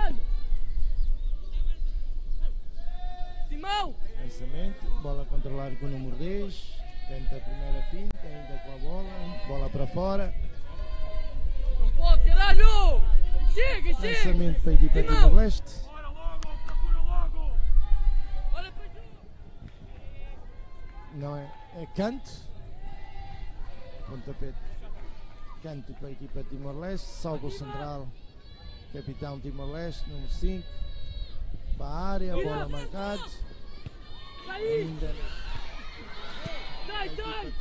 Simão! Lançamento, bola controlada com o número dez. Tenta a primeira finta, ainda com a bola. Bola para fora. Pô, caralho! Chega, chega! Lançamento para a equipa Timor-Leste. Não é, é canto. Pontapé. Canto para a equipa Timor-Leste. Salva o central. Capitão Timor-Leste, número cinco. Para a área, bola marcada. Ainda. Sai, sai!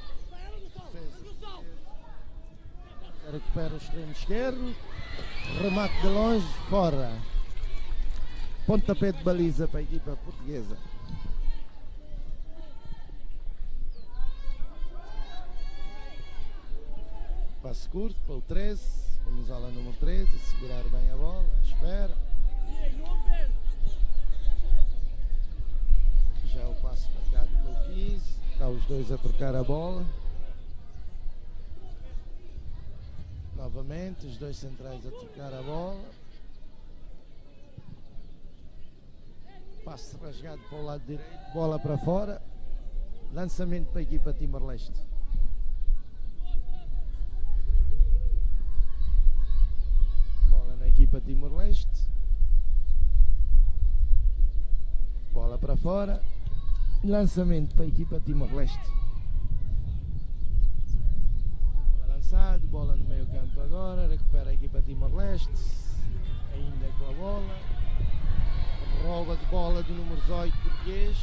Recupera o extremo esquerdo. Remate de longe, fora. Pontapé de baliza para a equipa portuguesa. Passe curto para o treze, camisola número treze, segurar bem a bola, espera. Já o passe marcado pelo quinze, está os dois a trocar a bola. Novamente, os dois centrais a trocar a bola. Passe rasgado para o lado direito, bola para fora. Lançamento para a equipa Timor-Leste. Bola na equipa Timor-Leste. Bola para fora. Lançamento para a equipa Timor-Leste. Bola lançada, bola no meio campo agora. Recupera a equipa Timor-Leste. Ainda com a bola. Roubo de bola do número dezoito português.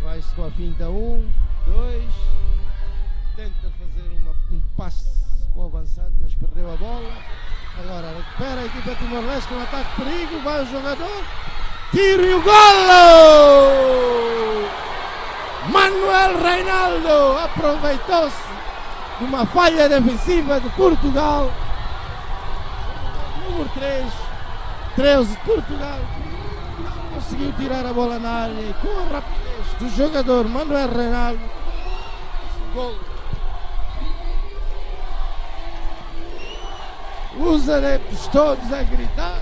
Vai-se com a finta, um, dois. Tenta fazer uma, um passe para o avançado, mas perdeu a bola. Agora recupera a equipa Timor-Leste com um ataque perigo. Vai o jogador. Tiro e o golo! Manuel Reinaldo aproveitou-se de uma falha defensiva de Portugal. Número três, treze de Portugal, não conseguiu tirar a bola na área e com a rapidez do jogador Manuel Reinaldo, gol. Os adeptos todos a gritar.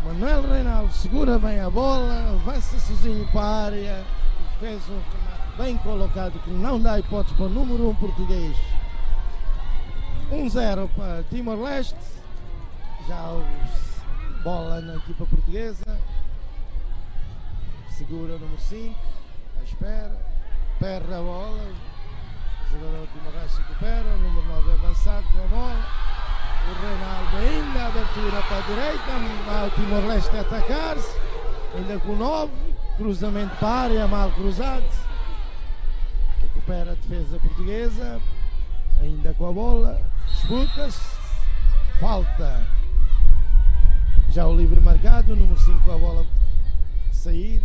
Manuel Reinaldo segura bem a bola, vai-se sozinho para a área e fez um remate bem colocado que não dá hipótese para o número um português. Um zero para Timor-Leste. Já os bola na equipa portuguesa. Segura o número cinco. Espera. Perde a bola. O jogador Timor-Leste recupera. O número nove avançado com a bola. O Reinaldo ainda abertura para a direita. Mas o Timor-Leste a atacar-se. Ainda com nove. Cruzamento para a área, mal cruzado. Recupera a defesa portuguesa. Ainda com a bola. Disputa-se. Falta. Já o livre marcado, o número cinco com a bola sair.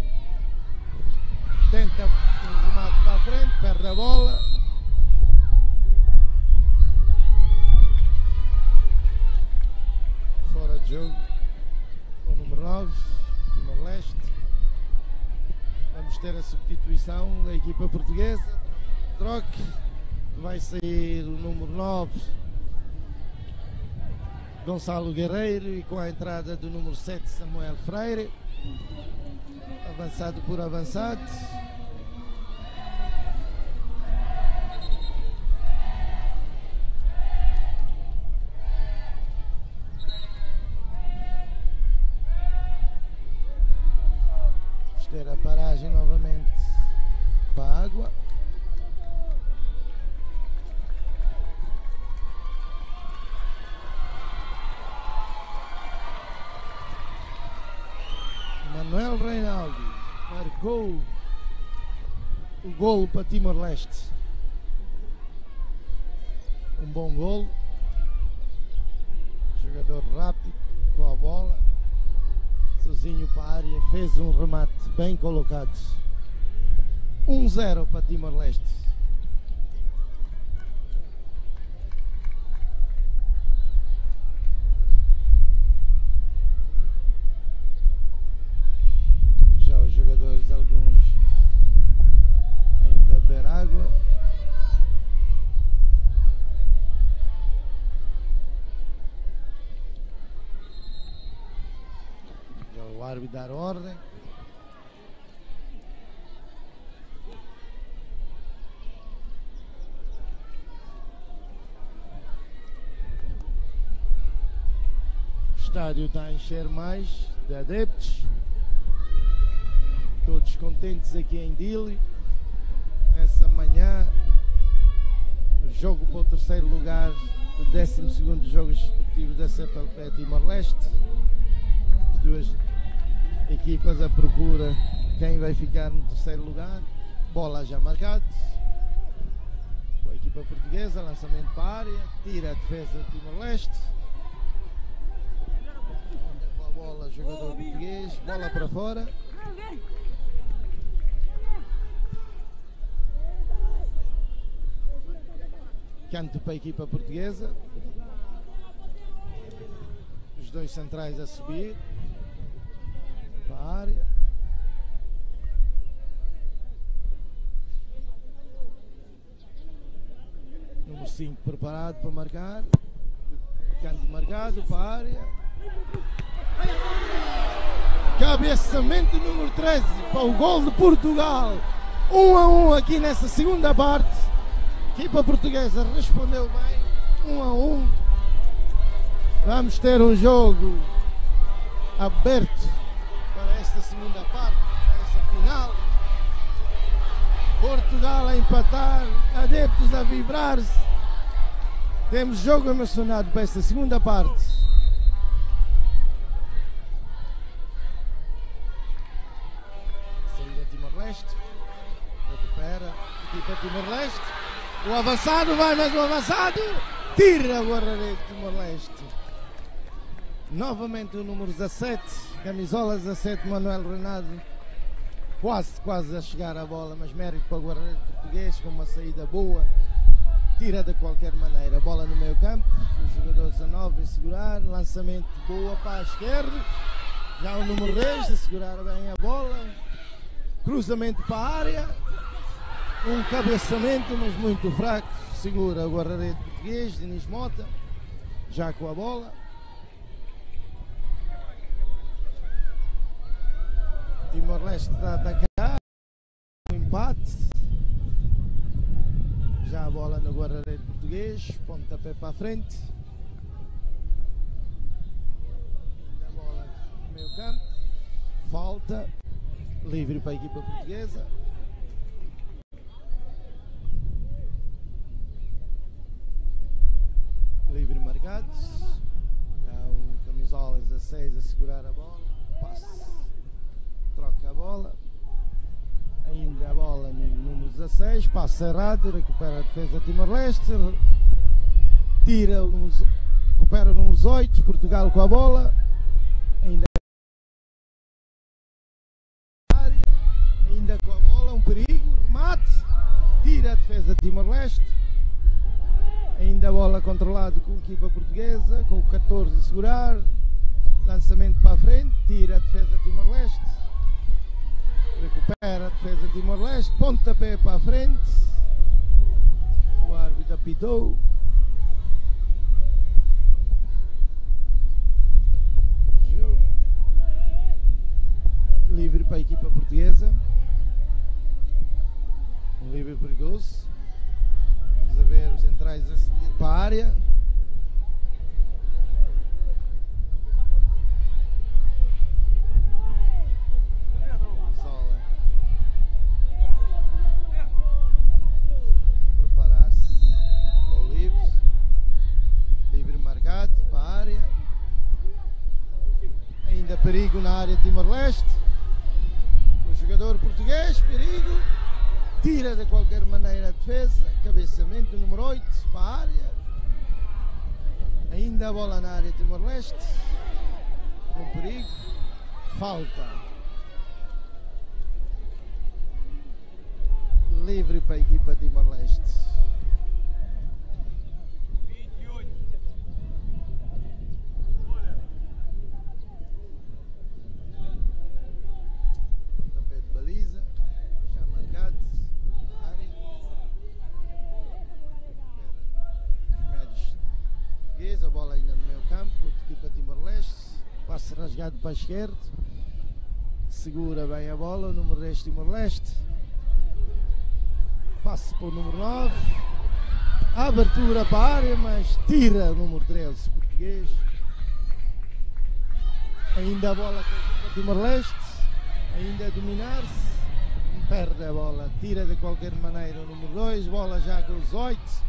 Tenta um remate para a frente, perde a bola. Fora de jogo. O número nove, Timor-Leste. Vamos ter a substituição da equipa portuguesa. Troque. Vai sair o número nove, Gonçalo Guerreiro, e com a entrada do número sete, Samuel Freire. Avançado por avançado. Vamos ter a paragem novamente para a água. Manuel Reinaldo marcou o gol para Timor-Leste. Um bom gol. Jogador rápido com a bola. Sozinho para a área. Fez um remate bem colocado. Um zero para Timor-Leste. Já os jogadores, alguns ainda beber água. Já o árbitro dar ordem. O estádio está a encher mais de adeptos. Todos contentes aqui em Dili. Essa manhã, o jogo para o terceiro lugar do décimo segundo jogo executivo da C P L P Timor-Leste. As duas equipas à procura quem vai ficar no terceiro lugar. Bola já marcada. Com a equipa portuguesa, lançamento para a área, tira a defesa de Timor-Leste. Com a bola, jogador português, bola para fora. Canto para a equipa portuguesa. Os dois centrais a subir para a área. Número cinco preparado para marcar. Canto marcado para a área. Cabeçamento número treze para o gol de Portugal. Um a um aqui nessa segunda parte. A equipa portuguesa respondeu bem. Um a um. Vamos ter um jogo aberto para esta segunda parte, para esta final. Portugal a empatar, adeptos a vibrar-se. Temos jogo emocionado para esta segunda parte. Saída Timor-Leste. Recupera. Equipa Timor-Leste. O avançado, vai mais um avançado. Tira o guarda-redes Timor-Leste. Novamente o número dezassete, camisola dezassete, Manuel Renato. Quase, quase a chegar à bola, mas mérito para o guarda-redes português, com uma saída boa. Tira de qualquer maneira. Bola no meio campo. O jogador dezanove a segurar. Lançamento boa para a esquerda. Já o número dez a segurar bem a bola. Cruzamento para a área. Um cabeçamento, mas muito fraco. Segura o guarda-redes português, Diniz Mota. Já com a bola. Timor-Leste está a atacar. Um empate. Já a bola no guarda-redes português, pontapé para a frente. Ainda a bola no meio campo. Falta. Livre para a equipa portuguesa. Livre marcado. Tá o camisola dezasseis a segurar a bola. Passe. Troca a bola. Ainda a bola no número dezasseis. Passe errado. Recupera a defesa Timor-Leste. Tira o número, recupera o número dezoito. Portugal com a bola. Ainda área, ainda com a bola, um perigo, remate, tira a defesa de Timor-Leste. Ainda a bola controlado com a equipa portuguesa, com o catorze a segurar. Lançamento para a frente, tira a defesa de Timor-Leste. Recupera a defesa de Timor-Leste, pontapé para a frente. O árbitro apitou. Jogo livre para a equipa portuguesa. Um livre perigoso. Vamos a ver os centrais a seguir para a área. Zola. Preparar-se. Livre. Livre marcado para a área. Ainda perigo na área de Timor-Leste. O jogador português, perigo. Tira de qualquer maneira a defesa. Cabeceamento número oito para a área. Ainda a bola na área de Timor-Leste. Com perigo. Falta. Livre para a equipa Timor-Leste. Pontapé de baliza, já marcado. Área. Os médios portugueses, a bola ainda no meio campo, equipa Timor-Leste. Passe rasgado para a esquerda. Segura bem a bola o número dez Timor-Leste. Passe para o número nove. Abertura para a área, mas tira o número treze português. Ainda a bola com a equipa Timor-Leste. Ainda a dominar-se. Perde a bola. Tira de qualquer maneira o número dois. Bola já com os oito.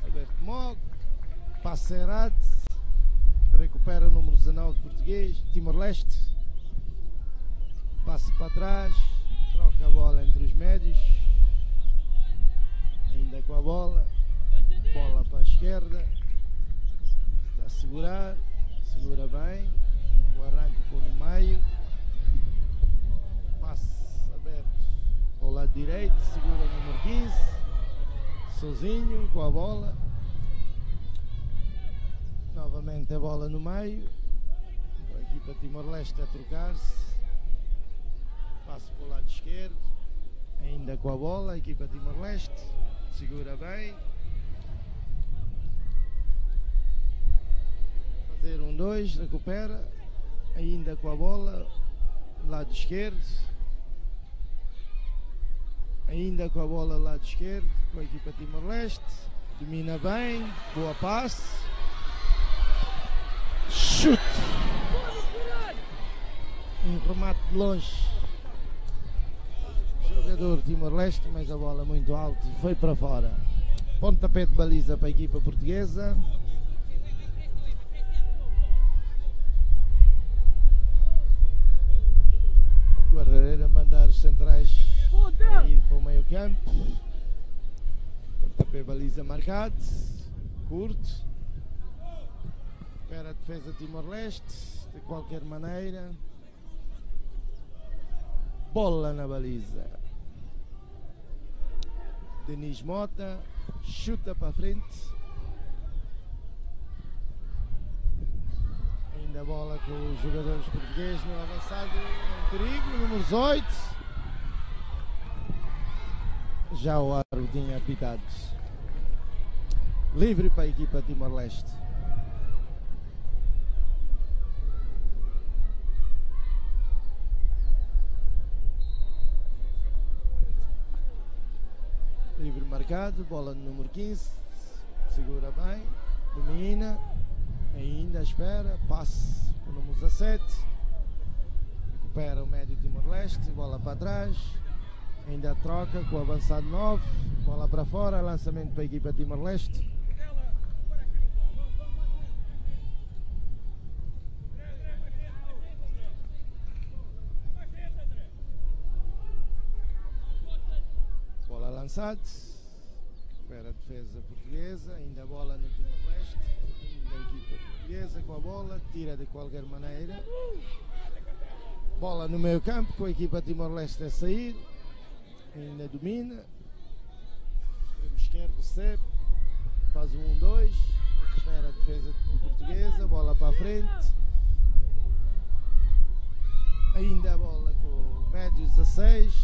Alberto Mog. Passe errado. Recupera o número dezanove português, Timor-Leste. Passe para trás. Troca a bola entre os médios. Ainda com a bola. Bola para a esquerda. Está a segurar. Segura bem. O arranque por no meio. Passe aberto ao lado direito. Segura o número quinze. Sozinho com a bola. Novamente a bola no meio. Então a equipa Timor-Leste a trocar-se. Passe para o lado esquerdo. Ainda com a bola, a equipa Timor-Leste. Segura bem. Fazer um dois, recupera. Ainda com a bola, lado esquerdo. Ainda com a bola, lado esquerdo, com a equipa Timor-Leste. Domina bem, boa passe. Chute. Um remate de longe. Jogador Timor-Leste, mas a bola muito alta e foi para fora. Pontapé de baliza para a equipa portuguesa. Guarda-redes a mandar os centrais a ir para o meio campo. Pontapé baliza marcado. Curto. Recupera a defesa Timor-Leste, de qualquer maneira. Bola na baliza. Denis Mota chuta para frente. Ainda a bola com os jogadores portugueses no avançado. Um perigo, número dezoito. Já o árbitro tinha apitado. Livre para a equipa Timor-Leste. Livre Markadu, bola número quinze. Segura bem, domina. Ainda espera, passe para o número dezassete. Recupera o médio Timor-Leste, bola para trás. Ainda troca com o avançado nove. Bola para fora, lançamento para a equipa Timor-Leste. Bola lançada. Recupera a defesa portuguesa. Ainda bola no Timor-Leste. Ainda a equipa portuguesa com a bola. Tira de qualquer maneira. Bola no meio campo com a equipa Timor-Leste a sair. Ainda domina. Extremo esquerdo, recebe. Faz o um dois. Recupera a defesa portuguesa. Bola para a frente. Ainda a bola com o médio dezasseis.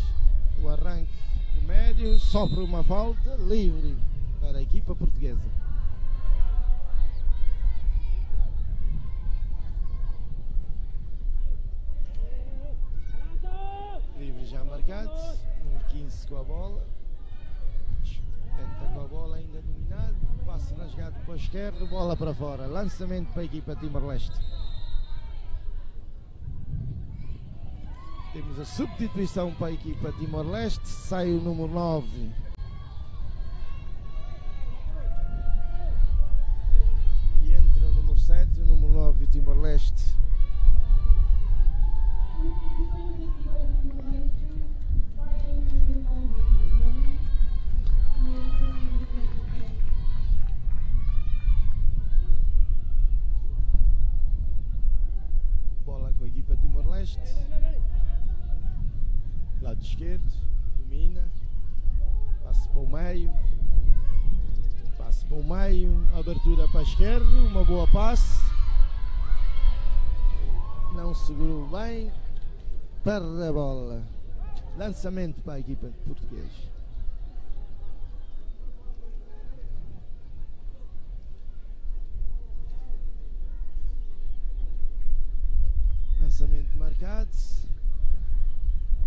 O arranque do médio. Sofre uma falta. Livre para a equipa portuguesa. Livre já marcado. Número quinze com a bola. Tenta com a bola, ainda dominado. Passe rasgado para a esquerda, bola para fora. Lançamento para a equipa Timor-Leste. Temos a substituição para a equipa Timor-Leste. Sai o número nove. E entra o número sete e o número nove Timor-Leste. Bola com a equipa Timor-Leste. Lado esquerdo, domina. Passe para o meio. Passe para o meio. Abertura para a esquerda. Uma boa passe. Não segurou bem. Perde a bola. Lançamento para a equipa portuguesa. Lançamento marcado.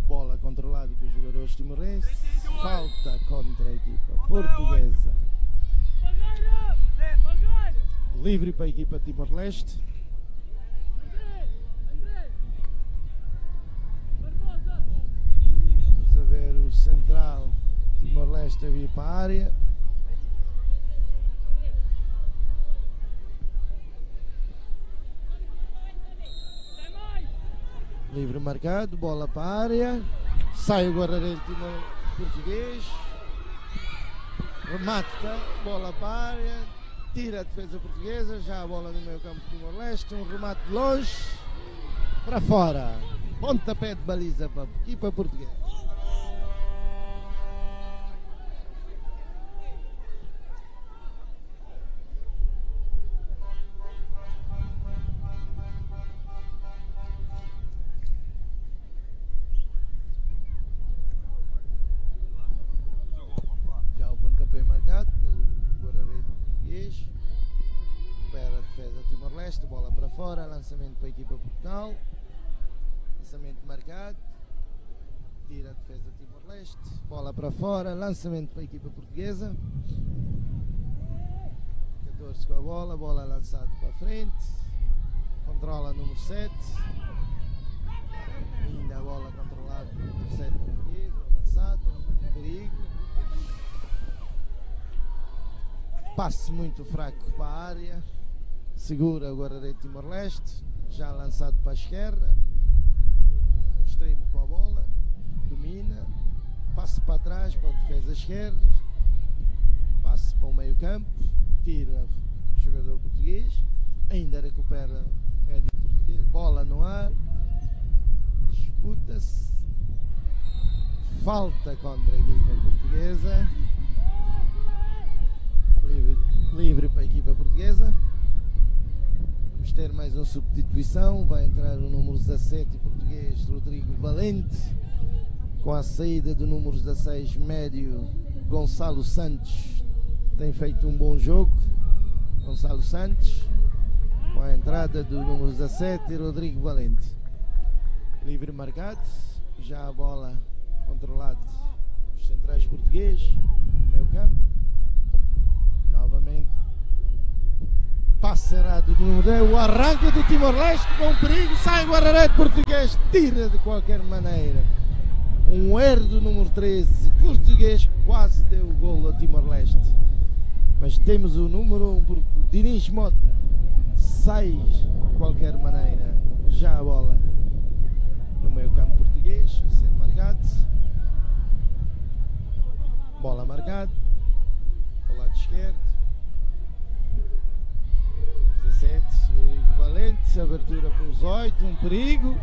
Bola controlada pelos jogadores timorenses. Falta contra a equipa portuguesa. Livre para a equipa Timor-Leste. Vamos a ver o central Timor-Leste a vir para a área. Livre marcado, bola para a área. Sai o guarda-redes Timor português. Remata, bola para a área. Tira a defesa portuguesa, já a bola no meio campo Timor-Leste, um remate de longe, para fora. Pontapé de baliza para a equipa portuguesa. Já o pontapé marcado pelo guarda-redes português. Recupera a defesa Timor-Leste, bola para fora, lançamento para a equipa Portugal. Lançamento marcado. Tira a defesa Timor-Leste, bola para fora, lançamento para a equipa portuguesa. catorze com a bola, bola lançada para a frente. Controla número sete. Ainda a bola controlada pelo número sete português, avançado. Perigo. Passe muito fraco para a área. Segura o guarda-redes Timor-Leste. Já lançado para a esquerda. Extremo com a bola. Domina. Passe para trás para o defesa esquerdo. Passe para o meio campo. Tira o jogador português. Ainda recupera o médio português. Bola no ar. Disputa-se. Falta contra a equipa portuguesa. Livre, livre para a equipa portuguesa. Vamos ter mais uma substituição. Vai entrar o número dezassete português, Rodrigo Valente. Com a saída do número dezasseis médio, Gonçalo Santos. Tem feito um bom jogo. Gonçalo Santos. Com a entrada do número dezassete, Rodrigo Valente. Livre marcado. Já a bola controlada Centrais português, meio campo. Novamente. Passe errado do número dez. O arranque do Timor-Leste com perigo. Sai o guarda-redes português. Tira de qualquer maneira. Um erro do número treze português. Quase deu o golo a Timor-Leste. Mas temos o número um, por Diniz Mota. Sai de qualquer maneira. Já a bola no meio campo português. A ser marcado. Bola marcada. Ao lado esquerdo. dezassete, Rodrigo Valente. Abertura para os oito. Um perigo.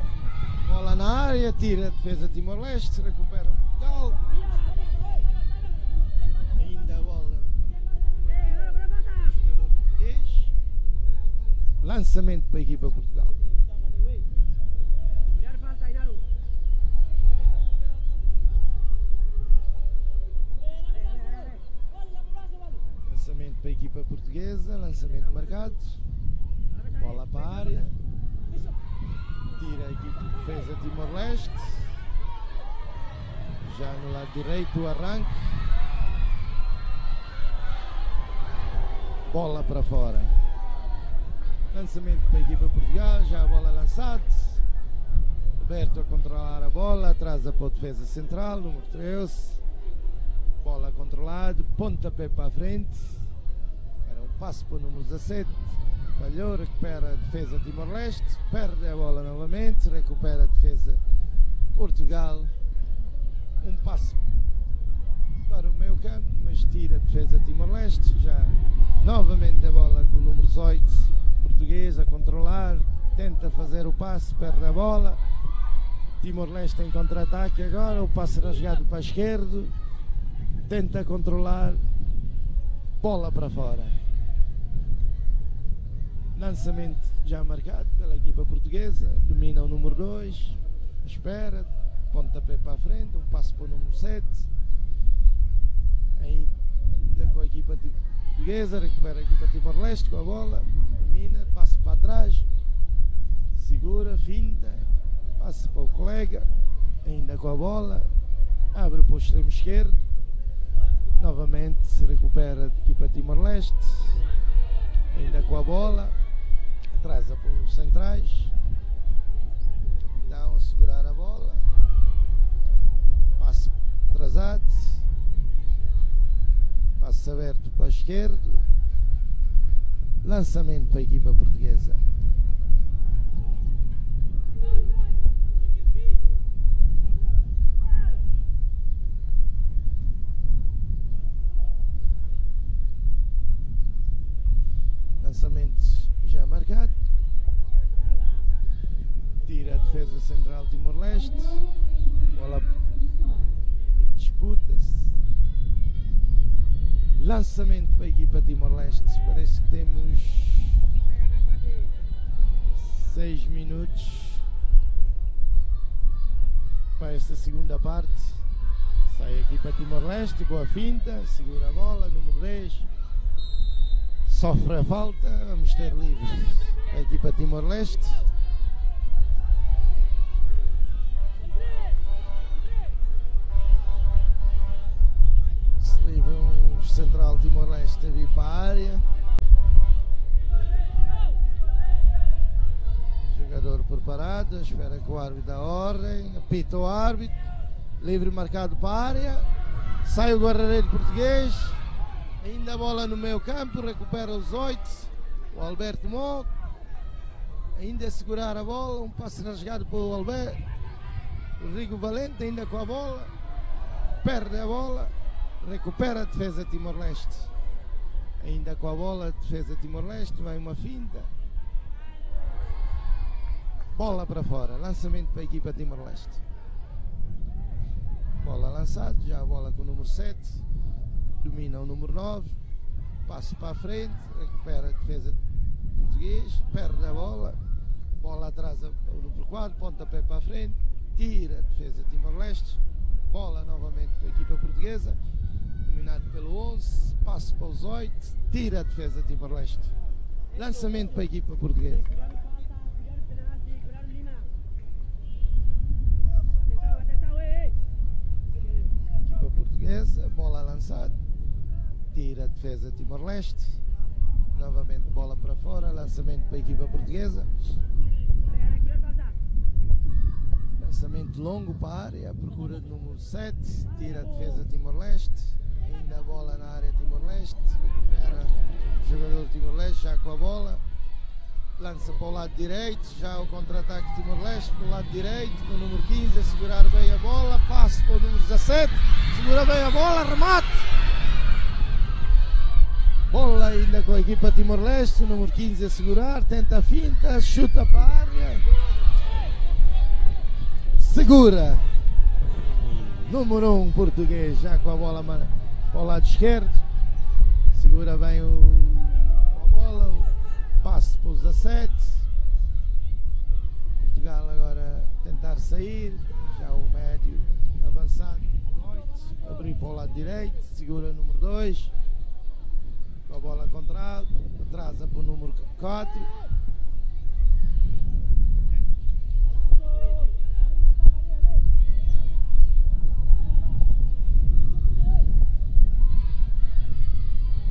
Bola na área. Tira a defesa Timor-Leste. Recupera Portugal. Ainda a bola. Jogador português. Lançamento para a equipa Portugal. Lançamento para a equipa portuguesa, lançamento marcado. Bola para a área. Tira a equipa de defesa Timor-Leste. Já no lado direito o arranque. Bola para fora. Lançamento para a equipa Portugal, já a bola lançada. Roberto a controlar a bola, atrasa para o defesa central, número treze. Bola controlada, pontapé para a frente. Era um passe para o número dezassete. Falhou, recupera a defesa Timor-Leste. Perde a bola novamente, recupera a defesa Portugal. Um passe para o meio campo, mas tira a defesa Timor-Leste. Já novamente a bola com o número dezoito português a controlar. Tenta fazer o passe, perde a bola. Timor-Leste em contra-ataque agora. O passe rasgado para a esquerda. Tenta controlar. Bola para fora. Lançamento já marcado pela equipa portuguesa. Domina o número dois. Espera. Pontapé para a frente. Um passe para o número sete. Ainda com a equipa ti-, portuguesa. Recupera a equipa Timor-Leste com a bola. Domina. Passe para trás. Segura. Finta. Passe para o colega. Ainda com a bola. Abre para o extremo esquerdo. Novamente se recupera a equipa Timor-Leste. Ainda com a bola. Atrasa para os centrais. Então, a segurar a bola. Passe atrasado. Passe aberto para a esquerda. Lançamento para a equipa portuguesa. Lançamento já marcado. Tira a defesa central Timor-Leste. Bola disputa-se. Lançamento para a equipa Timor-Leste. Parece que temos seis minutos para esta segunda parte. Sai a equipa Timor-Leste, boa finta, segura a bola, número dez. Sofre a falta, vamos ter livre a equipa Timor-Leste. Se livre um central Timor-Leste a vir para a área. Jogador preparado, espera que o árbitro dê ordem. Apita o árbitro. Livre marcado para a área. Sai o guarda-redes português. Ainda a bola no meio campo, recupera os oito. O Alberto Mo. Ainda a segurar a bola, um passe rasgado para o Alberto. Rodrigo Valente ainda com a bola. Perde a bola. Recupera a defesa Timor-Leste. Ainda com a bola, defesa Timor-Leste, vai uma finta. Bola para fora. Lançamento para a equipa Timor-Leste. Bola lançada, já a bola com o número sete. Domina o número nove. Passe para a frente, recupera a defesa português, perde a bola. Bola atrás, o número quatro, pontapé para a frente, tira a defesa Timor-Leste. Bola novamente para a equipa portuguesa, dominado pelo onze, passe para os oito, tira a defesa Timor-Leste. Lançamento para a equipa portuguesa. Equipa portuguesa. Bola lançada. Tira a defesa Timor-Leste. Novamente bola para fora. Lançamento para a equipa portuguesa. Lançamento longo para a área. À procura do número sete. Tira a defesa Timor-Leste. Ainda a bola na área Timor-Leste. Recupera o jogador Timor-Leste já com a bola. Lança para o lado direito, já o contra-ataque Timor-Leste, para o lado direito, com o número quinze a segurar bem a bola, passe para o número dezassete, segura bem a bola, remate! Bola ainda com a equipa Timor-Leste, o número quinze a segurar, tenta a finta, chuta para a área. Segura. Número um português, já com a bola ma-, para o lado esquerdo. Segura bem o, a bola, o passe para o dezassete. Portugal agora tentar sair. Já o médio avançado, abriu para o lado direito. Segura o número dois. Com a bola contra, atrasa para o número quatro.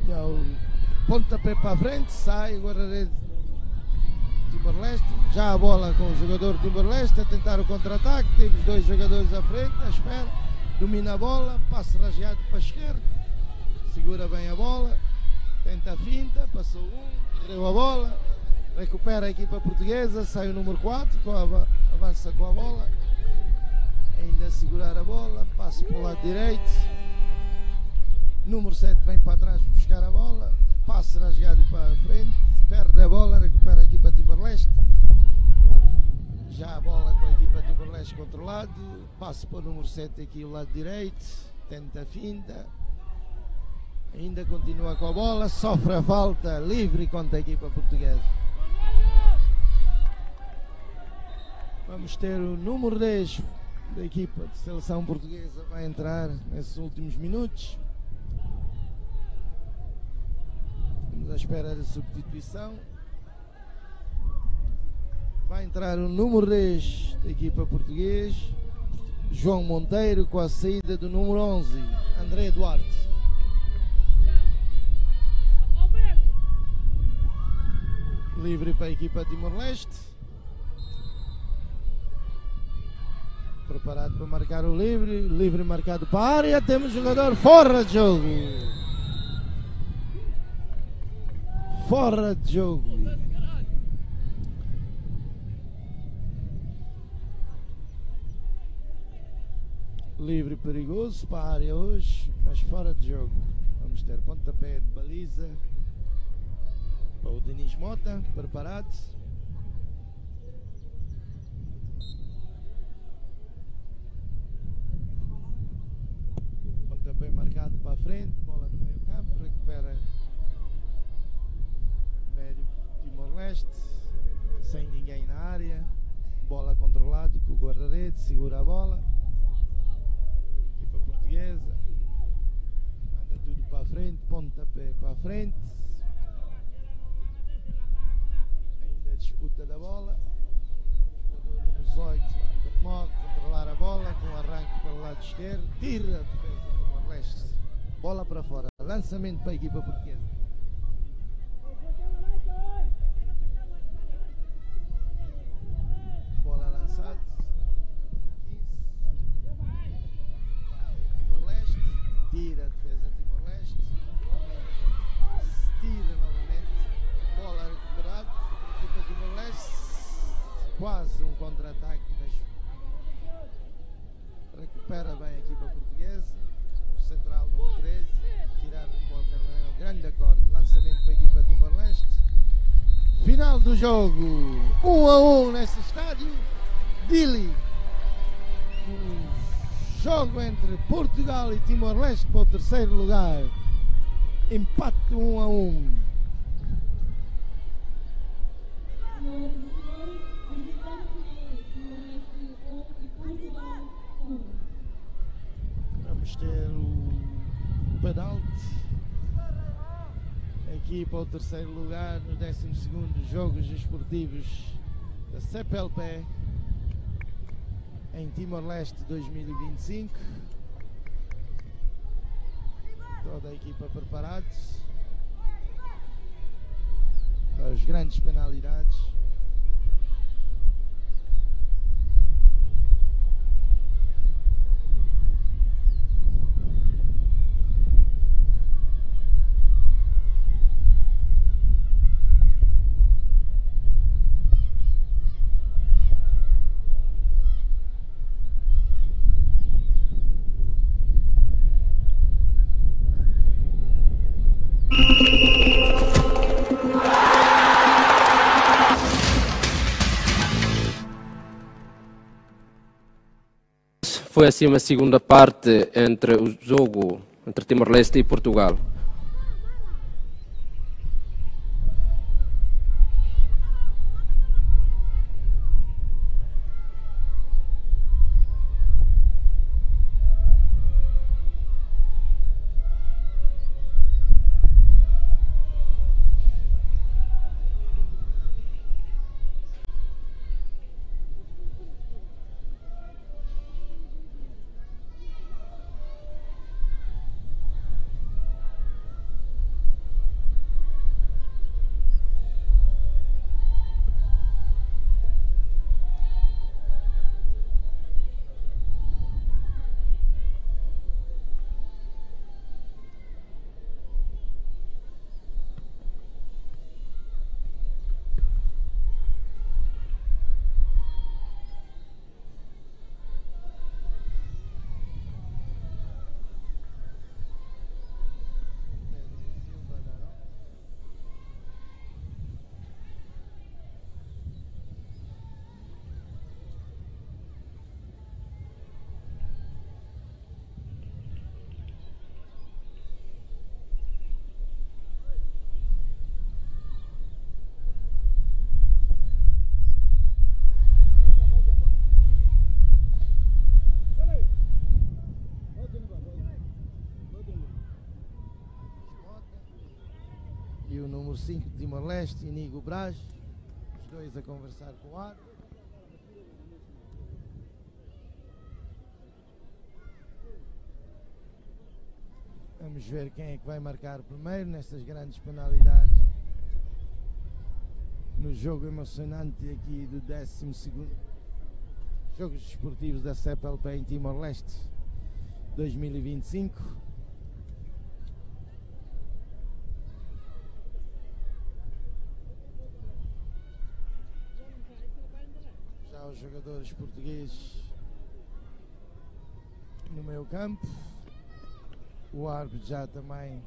Já o pontapé para a frente, sai o guarda-redes Timor-Leste. Já a bola com o jogador Timor-Leste a tentar o contra-ataque. Temos dois jogadores à frente, à espera. Domina a bola, passe rasgado para a esquerda. Segura bem a bola. Tenta a finta, passou um, perdeu a bola. Recupera a equipa portuguesa, sai o número quatro, com a ava-, avança com a bola. Ainda a segurar a bola, passe para o lado direito. Número sete vem para trás buscar a bola. Passe rasgado para a frente, perde a bola, recupera a equipa Timor-Leste. Já a bola com a equipa Timor-Leste controlado. Passe para o número sete aqui, o lado direito. Tenta a finta. Ainda continua com a bola, sofre a falta, livre contra a equipa portuguesa. Vamos ter o número dez da equipa de seleção portuguesa, vai entrar nesses últimos minutos. Estamos à espera da substituição. Vai entrar o número dez da equipa português, João Monteiro, com a saída do número onze, André Duarte. Livre para a equipa Timor-Leste. Preparado para marcar o livre. Livre marcado para a área. Temos jogador fora de jogo. Fora de jogo. Livre perigoso para a área hoje, mas fora de jogo. Vamos ter pontapé de baliza para o Diniz Mota. Preparado. Pontapé marcado para a frente, bola no meio campo, recupera médio Timor-Leste, sem ninguém na área, bola controlado com o guarda-redes, segura a bola. Equipa portuguesa, manda tudo para a frente, pontapé para a frente. Ainda a disputa da bola. Jogador número dezoito, Alberto Mog, controlar a bola com o arranque pelo lado esquerdo. Tira a defesa do Timor-Leste. Bola para fora. Lançamento para a equipa portuguesa. Bola lançada. Timor-Leste. Tira a defesa Timor-Leste. Tira novamente. Bola recuperada. Equipa Timor-Leste. Quase um contra-ataque, mas recupera bem a equipa portuguesa. O central número treze. Tirar o qualquer grande acorde. Lançamento para a equipa Timor-Leste. Final do jogo. Um a um nesse estádio. Dili. O jogo entre Portugal e Timor-Leste para o terceiro lugar. Empate um a um. Vamos ter o, o penalti aqui para o terceiro lugar nos décimos segundos Jogos Desportivos da C P L P em Timor-Leste dois mil e vinte e cinco. Da equipa preparados para as grandes penalidades. Foi assim uma segunda parte entre o jogo entre Timor-Leste e Portugal. E o número cinco de Timor-Leste, Inigo Braz, os dois a conversar com o árbitro. Vamos ver quem é que vai marcar primeiro nestas grandes penalidades. No jogo emocionante aqui do décimo segundo Jogos Desportivos da CEPLP em Timor-Leste, dois mil e vinte e cinco. Já os jogadores portugueses no meio campo. O árbitro já também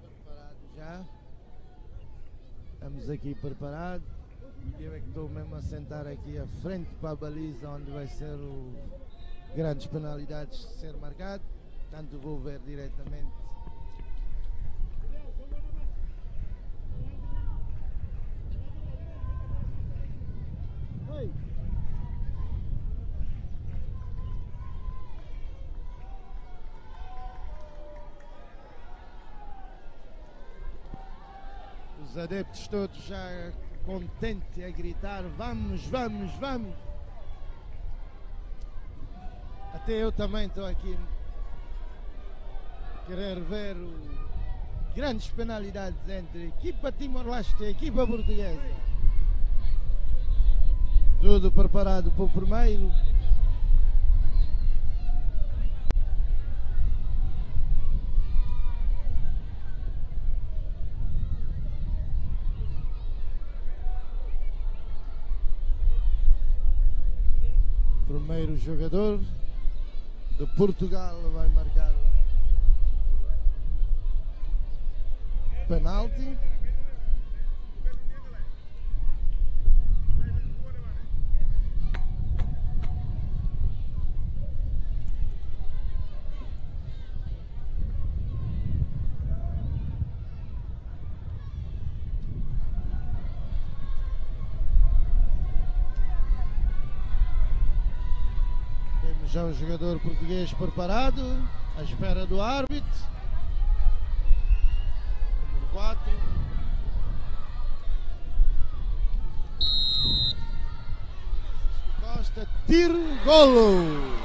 preparado já. Estamos aqui preparados. Eu é que estou mesmo a sentar aqui à frente para a baliza onde vai ser o grandes penalidades ser marcado. Portanto, vou ver diretamente. Os adeptos todos já contentes a gritar: "Vamos, vamos, vamos!" Até eu também estou aqui querer ver o, grandes penalidades entre equipa Timor-Leste e equipa portuguesa. Tudo preparado para o primeiro. Primeiro jogador de Portugal vai marcar penalti. Temos já o jogador português preparado, à espera do árbitro. Número quatro. Costa, tiro, golo!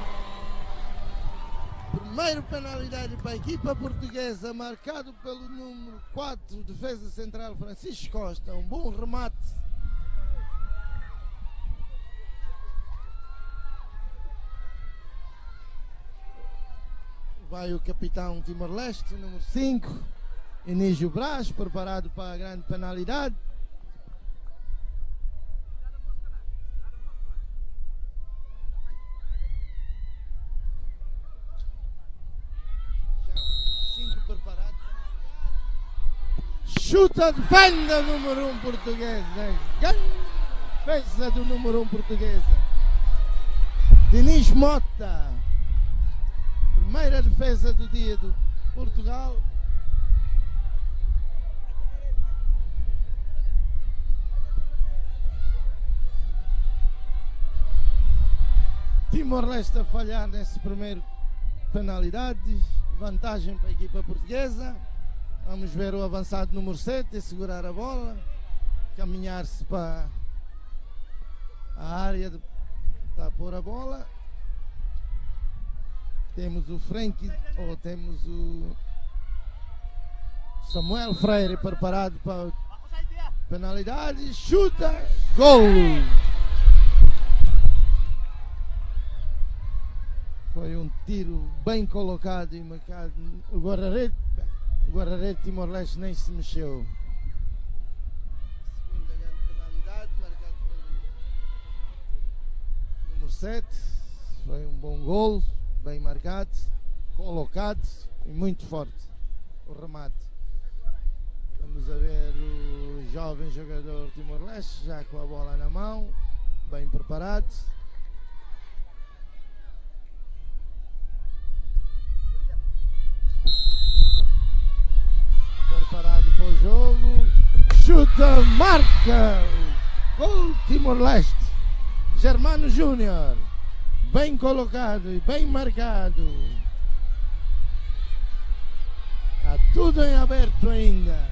Primeira penalidade para a equipa portuguesa, marcado pelo número quatro, defesa central, Francisco Costa. Um bom remate. Vai o capitão Timor-Leste, número cinco, Enígio Braz, preparado para a grande penalidade. Já o número cinco preparado. Chuta, defende o número um português. Grande defesa do número um portuguesa. Diniz Mota. Primeira defesa do dia do Portugal. Timor-Leste a falhar nesse primeiro penalidade. Vantagem para a equipa portuguesa. Vamos ver o avançado número sete segurar a bola, caminhar-se para a área de, para pôr a bola. Temos o Frank, ou temos o Samuel Freire preparado para a penalidade. Chuta, gol! Foi um tiro bem colocado e marcado. O guarda-redes, o guarda-redes Timor-Leste nem se mexeu. Segunda grande penalidade, marcado pelo número sete. Foi um bom gol, bem marcado, colocado e muito forte o remate. Vamos a ver o jovem jogador Timor-Leste, já com a bola na mão, bem preparado. Preparado para o jogo. Chuta, marca! Gol Timor-Leste. Germano Júnior. Bem colocado e bem marcado. Há tudo em aberto ainda.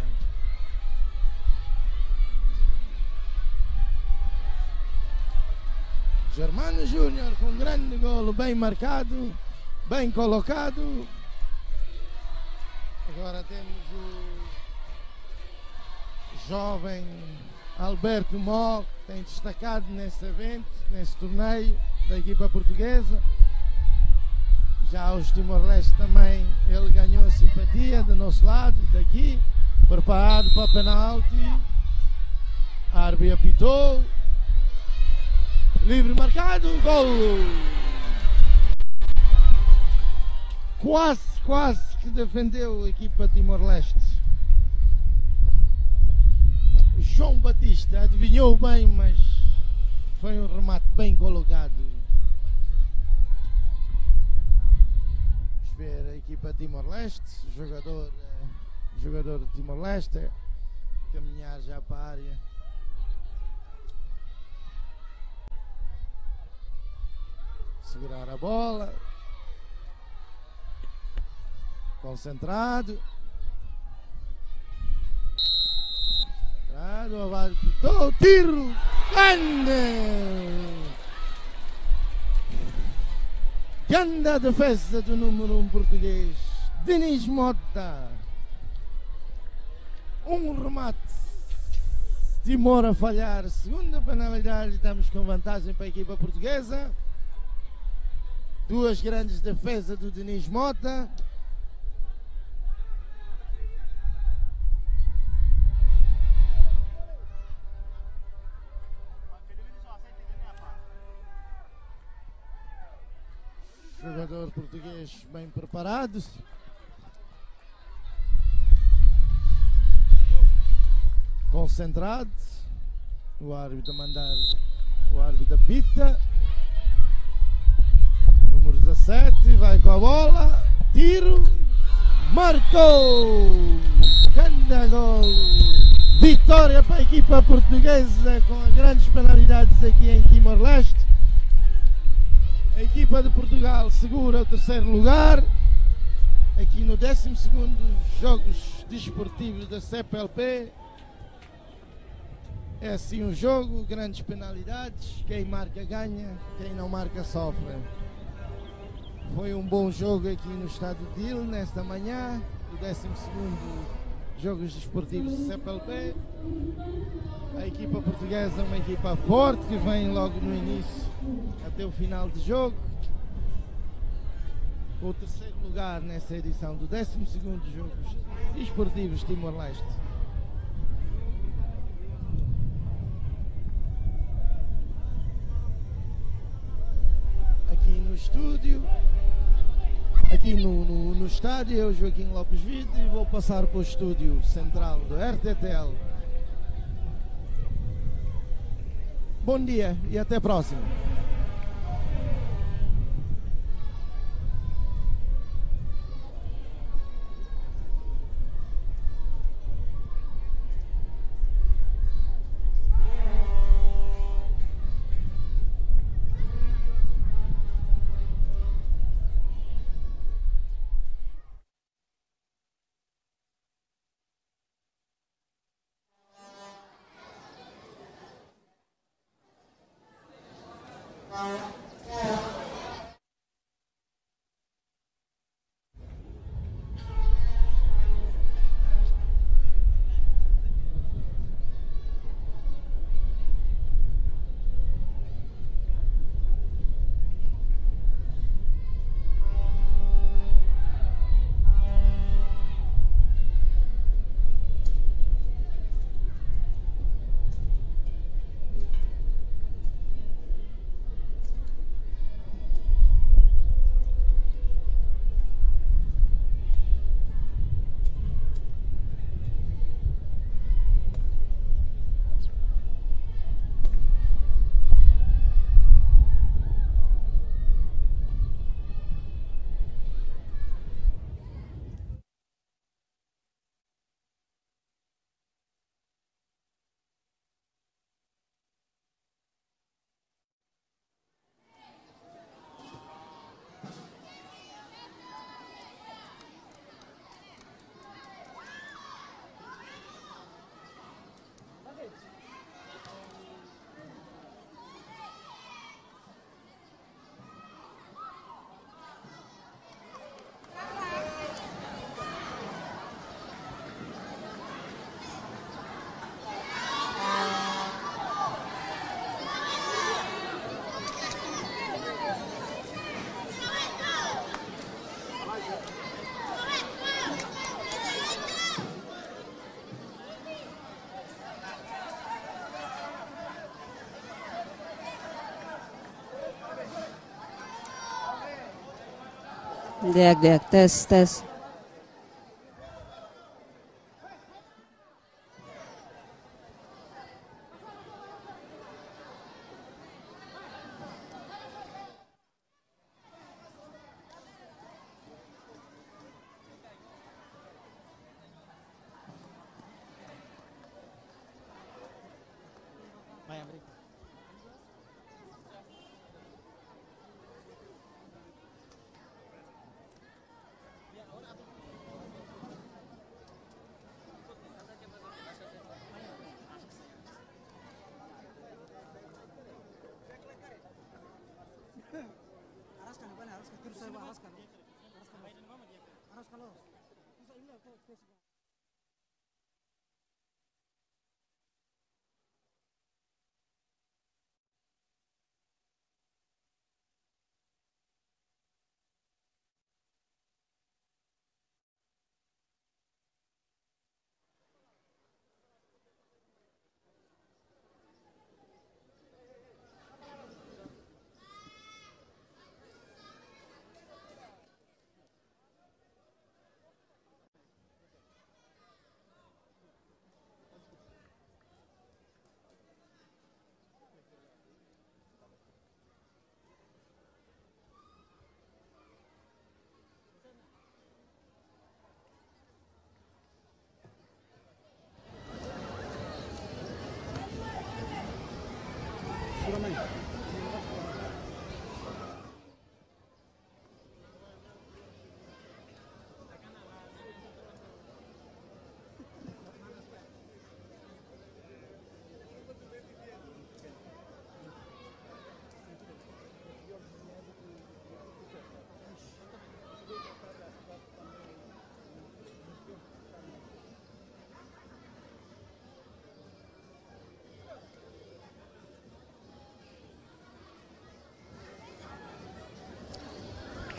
Germano Júnior com grande golo, bem marcado, bem colocado. Agora temos o jovem Alberto Mó, que tem destacado neste evento, neste torneio da equipa portuguesa. Já os Timor-Leste também, ele ganhou simpatia do nosso lado, daqui, preparado para penalti. Árbitro apitou. Livre marcado, golo! Quase, quase que defendeu a equipa Timor-Leste. João Batista adivinhou bem, mas foi um remate bem colocado. Vamos ver a equipa Timor-Leste, jogador, eh, jogador de Timor-Leste, caminhar já para a área. Segurar a bola. Concentrado. Concentrado, avançou, tiro! Grande! Grande defesa do número um português, Diniz Mota. Um remate. Timor a falhar. Segunda penalidade. Estamos com vantagem para a equipa portuguesa. Duas grandes defesas do Diniz Mota. Jogador português bem preparado. Concentrado. O árbitro a mandar, o árbitro apita. Número dezassete, vai com a bola. Tiro. Marcou! Grande gol! Vitória para a equipa portuguesa com grandes penalidades aqui em Timor-Leste. A equipa de Portugal segura o terceiro lugar. Aqui no décimo segundo Jogos Desportivos da C P L P. É assim o jogo, grandes penalidades. Quem marca ganha, quem não marca sofre. Foi um bom jogo aqui no estádio Dil nesta manhã, do décimo segundo Jogos Desportivos C P L B. A equipa portuguesa é uma equipa forte que vem logo no início até o final de jogo. Com o terceiro lugar nessa edição do décimo segundo Jogos Desportivos Timor-Leste. Aqui no estúdio, aqui no, no, no estádio, eu, Joaquim Lopes Vite, e vou passar para o estúdio central do R T T L. Bom dia e até a próxima. Di'ak, di'ak, tes, tes.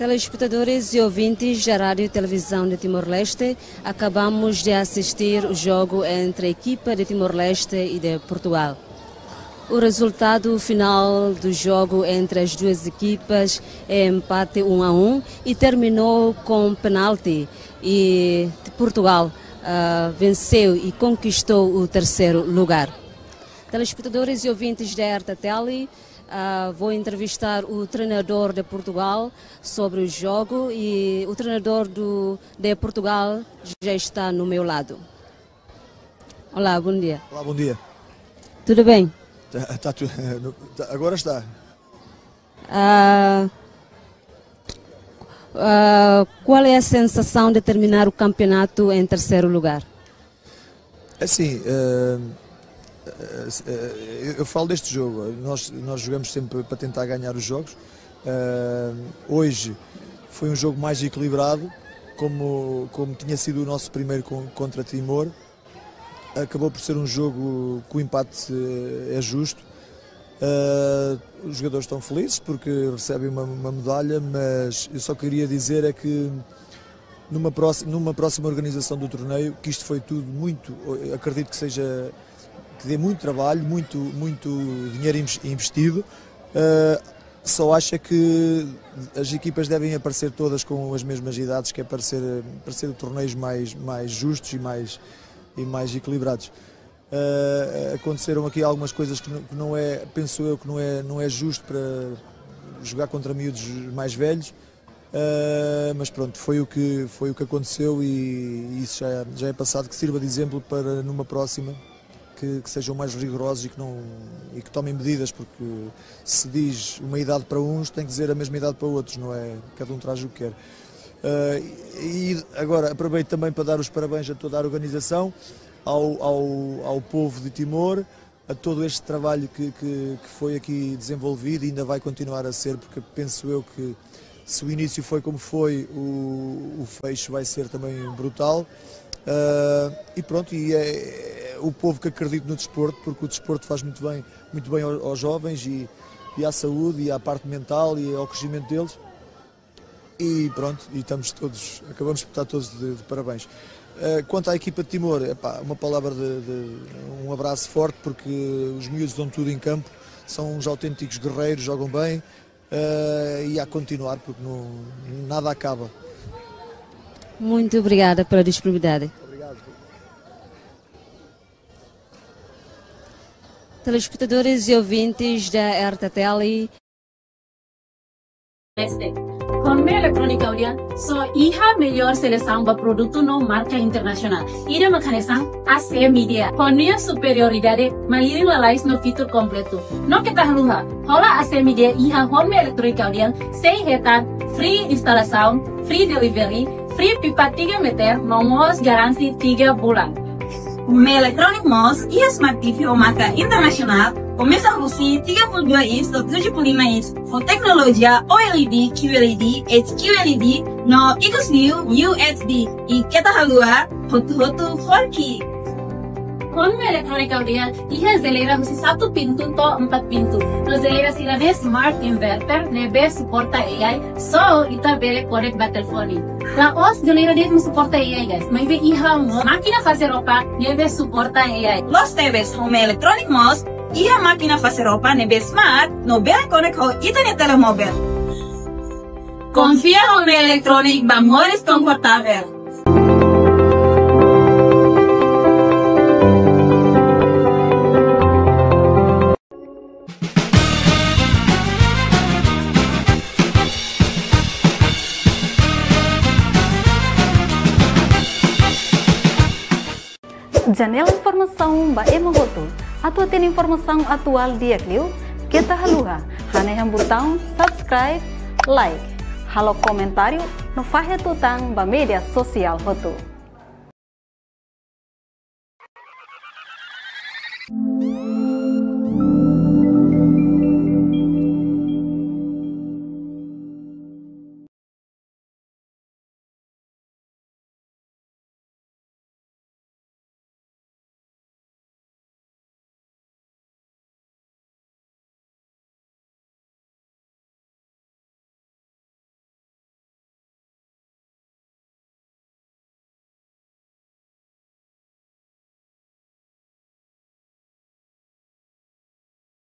Telespectadores e ouvintes da Rádio e Televisão de Timor-Leste, acabamos de assistir o jogo entre a equipa de Timor-Leste e de Portugal. O resultado final do jogo entre as duas equipas é empate um a um e terminou com penalti e Portugal, ah, venceu e conquistou o terceiro lugar. Telespectadores e ouvintes da R T T L, ah, vou entrevistar o treinador de Portugal sobre o jogo e o treinador do, de Portugal já está no meu lado. Olá, bom dia. Olá, bom dia. Tudo bem? Tá, tá tu-, no-, tá, agora está. Ah, ah, qual é a sensação de terminar o campeonato em terceiro lugar? É assim, eh, eh, eh, eu, eu falo deste jogo. Nós, nós jogamos sempre para tentar ganhar os jogos. Eh, hoje foi um jogo mais equilibrado, como, como tinha sido o nosso primeiro con-, contra Timor. Acabou por ser um jogo que o empate, eh, é justo. Eh, os jogadores estão felizes porque recebem uma, uma medalha, mas eu só queria dizer é que numa próxima, numa próxima organização do torneio, que isto foi tudo muito, acredito que seja, que dê muito trabalho, muito, muito dinheiro inves-, investido. Eh, só acho é que as equipas devem aparecer todas com as mesmas idades, que é para ser, para ser torneios mais, mais justos e mais, e mais equilibrados. Eh, aconteceram aqui algumas coisas que não, que não é, penso eu, que não é, não é justo para jogar contra miúdos mais velhos. Eh, mas pronto, foi o que, foi o que aconteceu e, e isso já, já é passado, que sirva de exemplo para numa próxima que, que sejam mais rigorosos e que não, e que tomem medidas, porque se diz uma idade para uns, tem que dizer a mesma idade para outros, não é? Cada um traz o que quer. Eh, e agora aproveito também para dar os parabéns a toda a organização, ao, ao, ao povo de Timor, a todo este trabalho que, que, que foi aqui desenvolvido e ainda vai continuar a ser, porque penso eu que se o início foi como foi, o, o fecho vai ser também brutal. Ah, e pronto, e é, é o povo que acredita no desporto, porque o desporto faz muito bem, muito bem aos, aos jovens e, e à saúde e à parte mental e ao crescimento deles. E pronto, e estamos todos, acabamos por estar todos de, de parabéns. Eh, quanto à equipa de Timor, epá, uma palavra de, de um abraço forte, porque os miúdos dão tudo em campo, são uns autênticos guerreiros, jogam bem, eh, e há que continuar, porque não, nada acaba. Muito obrigada pela disponibilidade. Obrigado. Telespectadores e ouvintes da R T T L, Leste. Ho nia elektrónika ha'u-nian, só iha melhor selesaun ba produtu no marka internasionál. Ida mak hanesan A C Media. Ho nia superioridade, malirin lalais no fitur kompletu. No keta haluha, hola A C Media iha ho nia elektrónika ha'u-nian, sei hetan free instalasaun, free delivery, free pipa tiga meter, no mós garantia tiga bulan. Ho nia elektrónika mós iha Smart T V ho marka internasionál, komesa husi tiga puluh dua inci to'o tujuh puluh lima inci, ho teknolojia O L E D, Q L E D, H Q L E D, no ikus liu U H D, i keta haluha, hotu-hotu four K. Ho nia elektrónika ha'u-nian, iha jeleira husi satu pintu to'o empat pintu. No jeleira sira-ne'e smart inverter, ne'ebé suporta A I, so ita bele konek ba telefone. La'ós jeleira de'it mak suporta A I, guys. Maibé iha mós mákina fase roupa ne'ebé suporta A I. Loos tebes, ho nia elektrónika mós iha mákina fase roupa ne'ebé smart, no bele konek ho ita-nia telemóvel. Konfia ho nia elektrónika ba moris konfortavel. Janela informasaun ba ema hotu. Atu hatene informasaun atuál di'ak liu, keta haluha hanehan butaun subscribe, like, halo komentáriu, no fahe tutan ba média sosiál hotu.